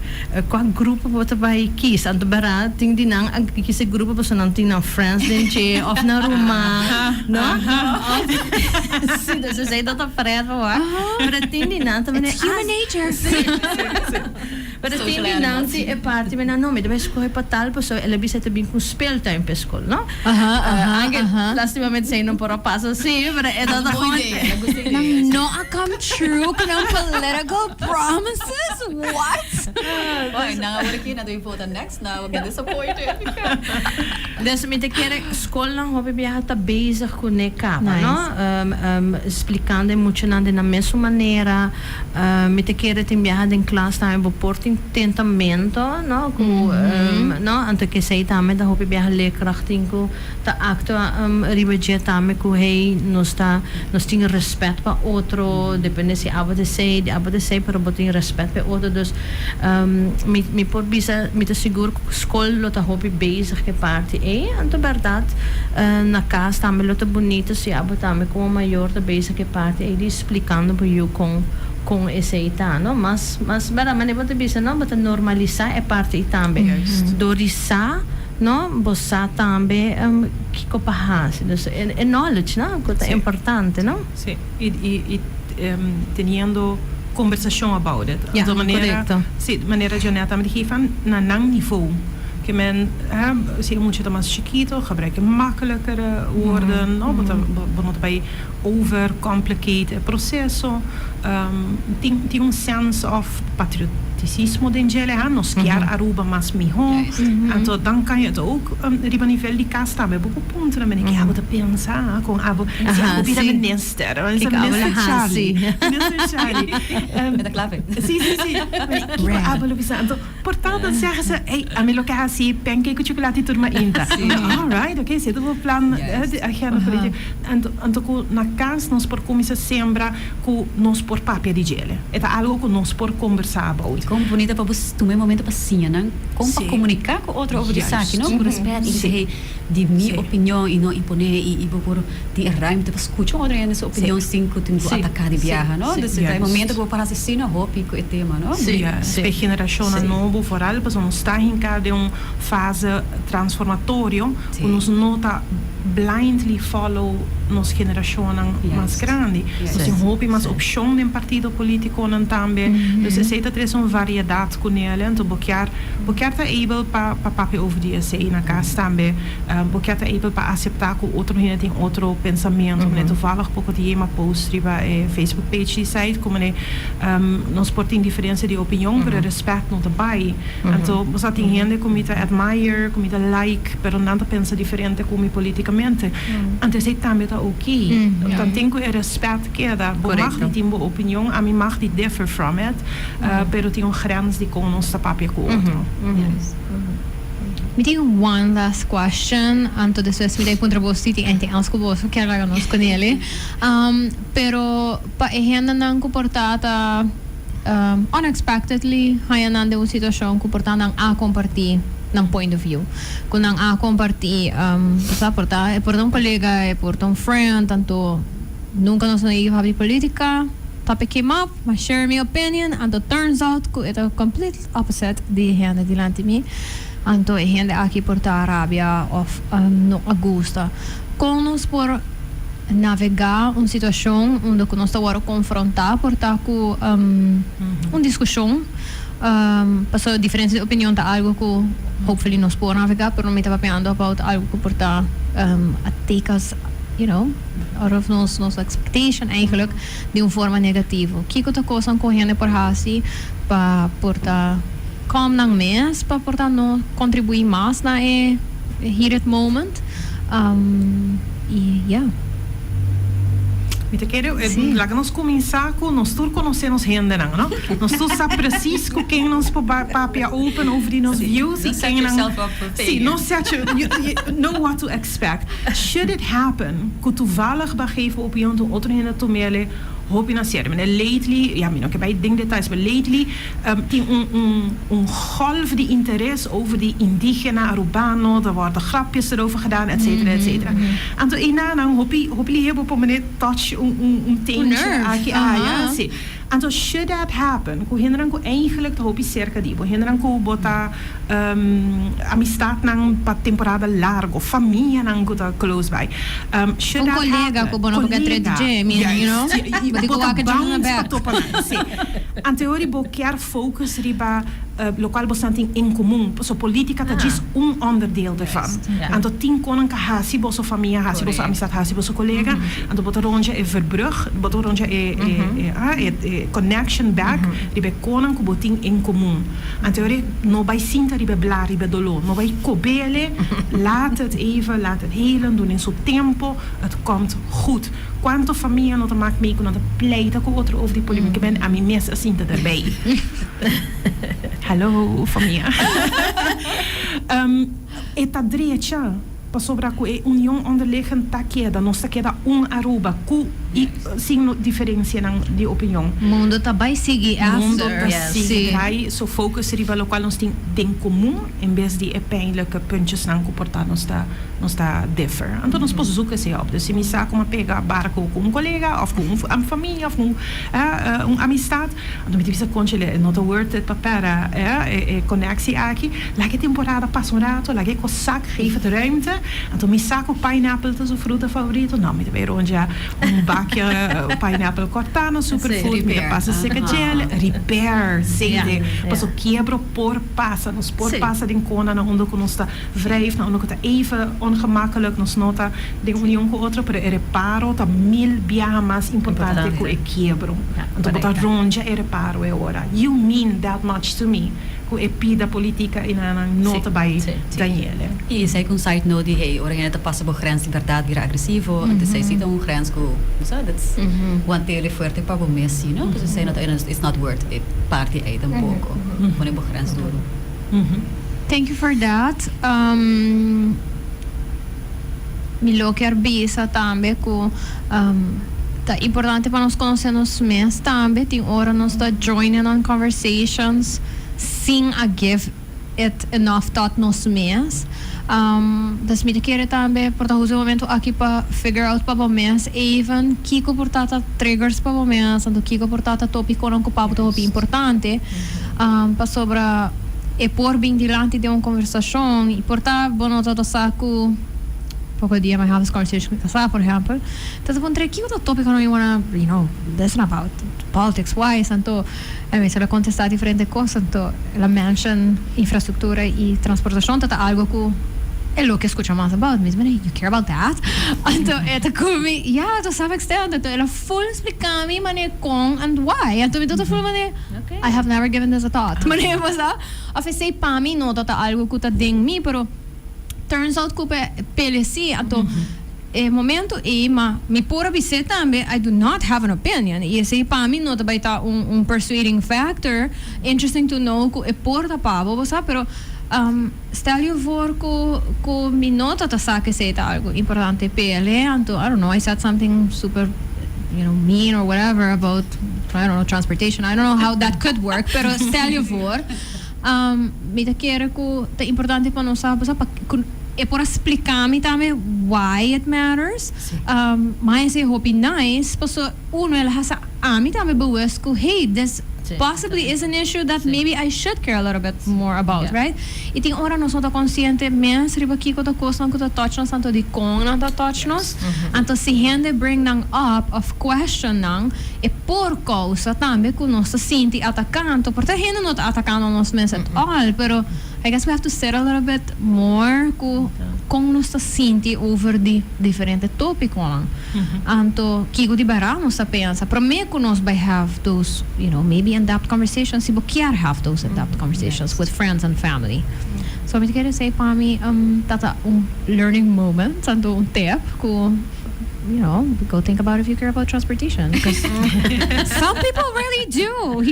Kua grupo bo ta bai kis? Anto bera tin di nan a kis e grupo pasobra nan tin nan friends den dje of nan ruman, no? Of si, dus esei ta ta pret pa wak. Pero tin di nan ta mene, It's human nature. Si. Pero tin di nan tin e parti mene, no, mi ta bai skohe pa tal pasobra el a bisa e ta bin ku un speeltuin pa e skol, no? Anke lastimamente esei no por a pasa si, pero e ta ta gewoon. Nan no a come true ku nan political promises? What? Oy, nan awor aki nan ta bin vota next, nan will get disappointed. Dus mi ta kere skolnan hopi biaha ta bezig ku ne kaba, no? Splikando e muchanan den nan mesun manera. Mi ta kere tin biaha den klas tambe bo por tin tentamento, no? Ku, no? Anto kesei tambe ta hopi biaha leerkracht tin ku ta actua riba dje tambe cu hey nos ta nos tin respet pa otro depende si abo ta esey di abo ta esey pero bo tin respet pa e otro dus mi mi por bisa mi ta sigur cu scol lo ta hopi bezig cu e parti ey anto berdad na cas tambe lo ta bunito si abo tambe como mayor ta bezig cu e parti ey di splicando bo yu con con esey ta no mas mas berdad manera bo ta bisa no bo ta normalisa e parti ey tambe door di sa. No, bo sa tambe kiko pa hasi. Dus e knowledge, no, ku ta importante, no? Sí, i i teniendo kombersashon about it. Ja, korekto. Sí, manera Jeanette tambe di geef na nan nivou. Ke men, hè, si e mucha ta mas chikito, gebruik e makkelijkere woorden, no? Bo ta, bo no ta bai overcomplicate e proseso. Tin tin un sense of patrioticismo den djele, ha, nos kier Aruba mas miho. Anto dan kan je het ook riba nivel di kas tambe. Bo por puntra mene ke abo ta pensa kon abo si abo bira minister. Minister Charlie. Minister Charlie. Mi ta kla p'e. Si si si. Kiko abo lo bisa? Anto por tal dan zeggen ze, ey, ami lo ke hasi pancake ku chocolate tur mainta. All right, okay, si e ta bo plan di agenda politica. Anto anto ku na kas nos por kuminsa sembra ku nos por papia di djele. E ta algo ku nos por kombersá about. I kon bunita pa bo tuma e momento pa siña nan kon pa komuniká ku otro over di esaki, no? Ku rèspèt i bisa, hey, di mi opinion i no imponé i bo por tin e ruimte pa skucha un otro hende su opinion sin ku tin ku ataká di biaha, no? Dus e ta e momento ku bo por hasi asina hopi ku e tema, no? Sí, p'e generashonnan nobo foral pasobra nos ta hinká den un fase transformatorio ku nos no ta blindly follow nos generashonnan mas grandi. Nos tin hopi mas opshon den partido politikonan tambe. Dus esei ta trese un variedat ku nel. Anto bo kier bo kier ta able pa pa papia over di esei na kas tambe. Bo kier ta able pa aseptá ku otro hende tin otro pensamentu. Mane toevallig poko di hema post riba e Facebook page di site ku mane nos por tin diferensia di opinion pero e respèt no ta bai. Anto bo sa tin hende ku mi ta admire, ku mi ta like, pero nan ta pensa diferente ku mi politikamente. Anto esei tambe ta oké. Dan tin ku e respèt keda. Bo mag di tin bo opinion, ami mag di differ from it, pero tin un grens di kon nos ta papia ku otro. Mi tin one last question, anto despues mi ta puntra bo si tin anything else ku boso kier laga nos kunele. Pero pa e hendenan ku por ta ta. Unexpectedly haña nan den un situacion cu por ta nan a comparti nan point of view, cu nan a comparti, sa, por ta e por ta un colega, e por ta un friend, anto nunca nos no a habla di politica, topic came up, mi a share mi opinion, anto turns out cu e ta complete opposite di e hende dilanti mi, anto e hende aki por ta rabia of no a gusta. Con nos por navegá un situashon unda ku nos ta wòrdu konfrontá por ta ku un diskushon, pasobra diferensia di opinion ta algu ku hopefully nos por navegá, pero mi ta papiando about algu ku por ta a take us you know out of nos nos expectation eigenlijk di un forma negativo. Kiko ta kosnan ku hende por hasi pa por ta calm nan mes pa por ta no kontribuí mas na e heated moment? Y ya. Mi ta kere, laga nos kuminsá ku nos tur konosé nos hendenan, no? Nos tur sa presis ku ken nos por bai papia open over di nos views i kennan. Sí, no set you, you know what to expect. Should it happen ku toevallig bo a geef bo opinion ta un otro hende tum'el hopi na serio. Mane lately, ya mi no ke bai den detalles, pero lately tin un un un golf di interes over di indigena Arubano, ta wòrdu grapjes erover gedaan, etcetera, etcetera. Anto einanan hopi hopi lihe bo por mane touch un un un teentje aki aya, si. Anto should that happen ku hendenan ku eigenlijk ta hopi serka di bo, hendenan ku bo ta amistadnan pa temporada largo, famianan ku ta close by, should Un that colega happen, ku bo no por get rid colega, dje, mi, you know, juist, bo di bo ku ta wak dje na bound pa bek. topa nan, si. Anto e ora bo kier focus riba locual boso tin en comun, paso politica ta djis un onderdeel ervan. Anto tin conan ka haci boso famia, haci boso amistad, haci boso colega, anto bo ta rondja e verbrug, bo ta rondja e e connection back riba e conan cu bo tin en comun. Anto e ora no bay sinta riba e bla, riba e dolor, no bay cobele, laat het even, laat het helen, duna su tempo, het komt goed. Cuanto famia no ta mak mee cu nan ta pleita cu otro over di polemica ben ami mes a sinta derbij. Hallo famia. E ta drecha pasobra cu e union onderliggend ta keda, nos ta keda un Aruba cu y sin diferencianan di opinion. Mundo ta bay sigui after. Mundo ta sigui bay, so focus riba locual nos tin den comun en bes di e pijnlijke puntjesnan cu por ta nos ta Nos ta differ. Anto nos por zoek esei op. Dus si mi sa como a pega barco cu un colega of cu un famia of cu un amistad, anto mi ta bisa conchele e no ta worth it pa pera e conectie aki. Laga e temporada pasa un rato, laga e cos zak, geef het ruimte. Anto mi sa cu pineapple ta su fruta favorito, no mi ta bay rondja un bakje pineapple corta na superfood, mi ta pasa seca djele, repair, zeker. Pasobra kiebro por pasa, nos por pasa den cona na unda cu nos ta Wrijf na unda ku ta even ongemakkelijk, nos no ta den union ku otro, pero e reparo ta mil biaha mas importante ku e kiebro. Anto bo ta rondia e reparo e ora. You mean that much to me, ku e pida politica enanan no ta bai dañele. I esei ku un side note di hey, ora hende ta pasa bo grens di bèrdat bira agresivo, anto esei si ta un grens ku, bo sa, that's wantele fuerte pa bo mes si, no? Pasobra esei no ta, it's not worth e parti ei tampoko, pone bo grens duru. Thank you for that. Mi lo kier bisa tambe cu ta importante pa nos conoce nos mes tambe. Tin ora nos ta join in on conversations sin a give it enough thought nos mes. Dus mi ta kere tambe por ta usa e momento aki pa figure out pa bo mes even kico por ta ta triggers pa bo mes, anto kico por ta ta topiconan cu pa bo ta hopi importante. Pasobra e por bin dilanti den un conversacion y por ta bo no ta sa cu poco dia mi have this conversation cu mi casa, por ehempel, ta ta puntra kico ta topiconan you wanna, you know, listen about politics wise, anto e mester a contesta diferente cos, anto el a mention infrastructura y transportacion ta ta algo cu e lo ke scucha mas about, mi di, you care about that? Anto e ta cu mi, yeah, to some extent, anto el a full splica mi manera con and why, anto mi ta full manera. I have never given this a thought. Manera bo sa, of esei pa mi no ta ta algo cu ta den mi, pero turns out cu p'e si, anto e momento ei ma mi por a bis'é tambe I do not have an opinion y esei pa mi no ta bay ta un persuading factor, interesting to know cu e por ta pa bo, bo sa, pero stel je voor cu cu mi no ta ta sa cu esei ta algo importante p'e, anto I don't know, I said something super you know mean or whatever about I don't know transportation, I don't know how that could work, pero stel je voor mi ta kere cu ta importante pa nos sa, bo sa, pa cu e por a splica mi tambe why it matters, ma esei hopi nice paso uno el a hasa ami tambe bewust cu hey this possibly is an issue that maybe I should care a little bit more about, right? Y tin ora nos no ta consciente mes riba kico ta cosnan cu ta touch nos anto dicon nan ta touch nos. Anto si hende bring nan up of question nan, e por causa tambe cu nos ta sinti ataca. Anto por ta hende no ta atacando nos mes at all, pero I guess we have to sit a little bit more cu con nos ta sinti over di diferente topiconan. Anto kico di berdad nos ta pensa prome cu nos bay have those, you know, maybe in-depth conversations, si bo kier have those in-depth conversations with friends and family. So mi ta kere esey pa mi ta ta un learning moment, anto un tip cu. Go think about if you care about transportation, because some people really do.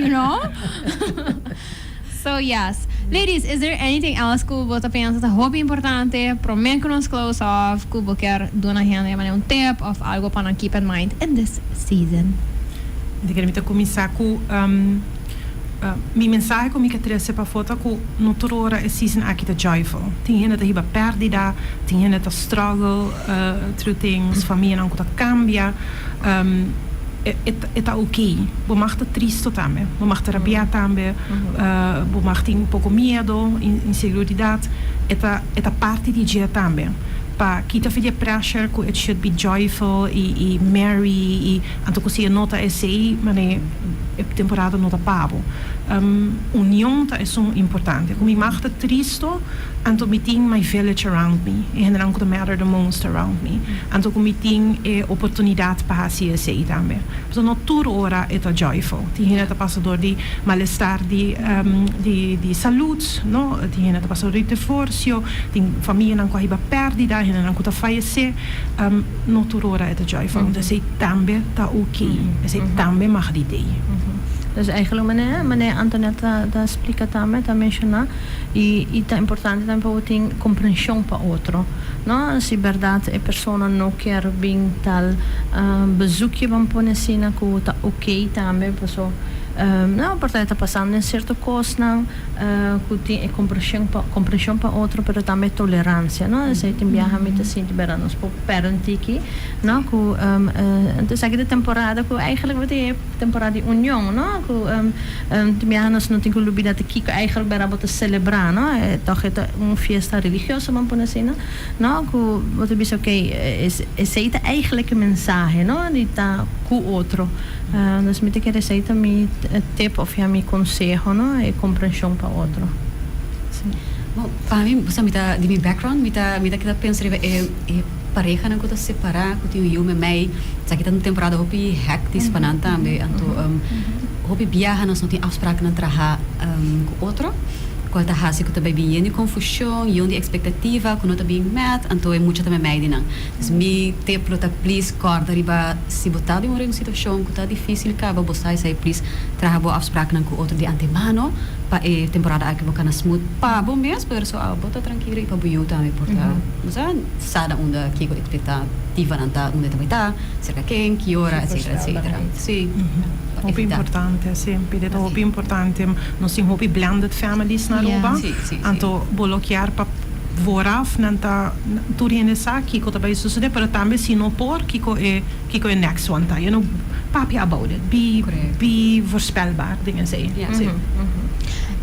So yes, ladies, is there anything else cu bo ta pensa ta hopi importante prome cu nos close off, cu bo kier duna hende un tip of algo pa keep in mind in this season? Mi kier cuminsa cu mi mensahe cu mi kier trece pafo ta cu no tur ora e season aki ta joyful. Tin hende ta hiba perdida, tin hende ta struggle through things, famianan cu ta cambia. E ta ok. Bo mag ta tristo tambe, bo mag ta rabia tambe, bo mag tin un poco miedo, inseguridad. E ta parti di dje tambe. Pa kita for di pressure cu it should be joyful y merry y anto cu si no ta esey, mane e temporada no ta pa bo. Union ta esun importante. Cu mi mag ta tristo, anto mi tin my village around me. E hendenan cu matter the most around me. Anto cu mi tin e oportunidad pa haci esey tambe. So no tur ora e ta joyful. Tin hende ta pasa door di malestar di salud, no? Tin hende ta pasa door di divorcio, tin famianan cu hiba perdida, hendenan cu ta fayece. No tur ora e ta joyful. Anto esey tambe ta ok. Esey tambe mag di t'ey. Dus eigenlijk, meneer Antoinette ta explica tambe, ta menciona, y ta importante tambe pa tin comprension pa otro. No, si berdad e persona no kier bin tal bezoekje ban pone asina, cu ta ok tambe, paso no, porque ta pasando den cierto cosnan, cu tin e comprension pa otro, pero tambe tolerancia, no? Esey tin biaha mi ta sinti bera nos por parentiki, no? Cu anto aki di temporada cu eigenlijk wat e temporada di union, no? Cu tin biaha nos no tin cu lubida te kiko eigenlijk bera bo ta celebra, no? Toch e un fiesta religioso, ban pone asina, no? Cu bo ta bisa, ok, esey ta eigenlijk e mensahe, no? Di ta cu otro. Dus mi ta kere esey ta mi tip of ja mi conseho, no? E comprension pa otro. Si. Bom, pa mi, bo mi ta di mi background, mi ta keda pensa riba e parehanan cu ta separa, cu tin un yiu mey, sa cu ta un temporada hopi hectisch pa nan tambe, anto hopi biaha nos no tin afspraaknan traha cu otro. Cual ta hasi cu ta bay bin yen di confusion, yen di expectativa, cu no ta bin met, anto e mucha tambe mey di nan. Dus mi tip lo ta, please corda riba si bo ta den un situacion cu ta dificil caba, bo sa esey, please traha bo afspraaknan cu otro di antemano pa e temporada aki bo cana smooth pa bo mes, pero so bo ta trankilo y pa bo yiu tambe por ta, bo sa, sa na unda kico expectativanan ta, unda ta bay ta, cerca ken, ki ora, etc., etc. Si. Hopi importante, semper. Ta hopi importante. Nos tin hopi blended families na Aruba. Si, si, si. Anto bo lo kier pa vooraf nan ta tur hende sa kiko ta bay sucede, pero tambe si no por kiko e next one ta. Papia about it. Be Correct. Be voorspelbaar, dingen zei. Si.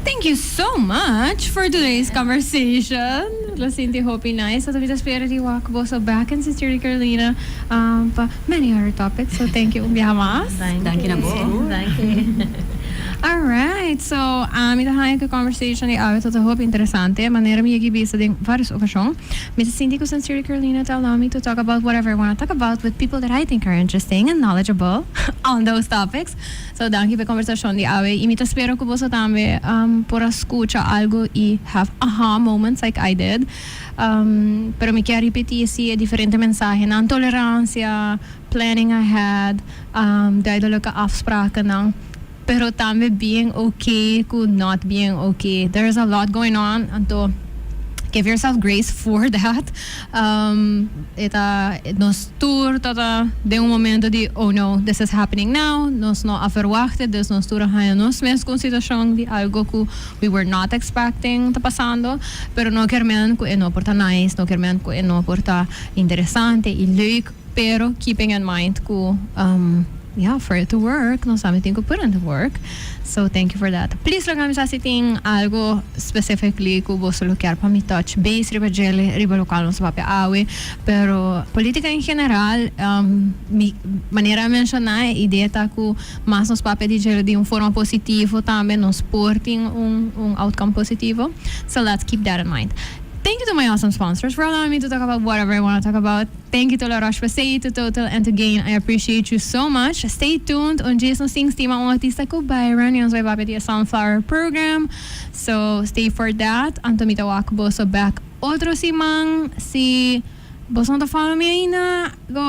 Thank you so much for today's conversation. El a sinti hopi nice. So mi ta spera di wak boso back in Sincerely Carolina pa many other topics. So thank you un biaha mas. Danki na bo. Danki. All right, so mi ta haya cu e conversation di awe ta hopi interesante. Manera mi a bisa den varios ocasion, mi ta sinti cu Sincerely Carolina ta allow me to talk about whatever I want to talk about with people that I think are interesting and knowledgeable on those topics. So danki pa e conversacion di awe. Y mi ta spera cu boso tambe por a scucha algo y have aha moments like I did. Pero mi kier ripeti si diferente mensahenan: tolerancia, planning ahead, duidelijke afsprakennan. Pero tambe being okay cu not being okay. There's a lot going on. Anto give yourself grace for that. E ta nos tur ta den un momento di "Oh no, this is happening now." Nos no a verwacht, dus nos tur haya nos mes cu situacion di algo cu we were not expecting ta pasando, pero no kiermen cu e no por ta nice, no kiermen cu e no por ta interesante y leuk, pero keeping in mind cu yeah, for it to work, nos tambe tin cu put in the work. So thank you for that. Please laga mi sa si tin algo specifically cu boso lo kier pa mi touch base riba dje, riba locual nos papia awe, pero politica en general, mi manera menciona, idea ta cu mas nos papia di dje di un forma positivo tambe nos por tin un outcome positivo. So let's keep that in mind. Thank you to my awesome sponsors for allowing me to talk about whatever I want to talk about. Thank you to La Roche-Posay, to Total, and to Gain. I appreciate you so much. Stay tuned. Un Jason Sings tema un artista cu Byron. Nos bay papia di Sunflower Program. So stay for that. Anto mi ta wak boso back otro siman. Si boso no ta follow mi ainda, go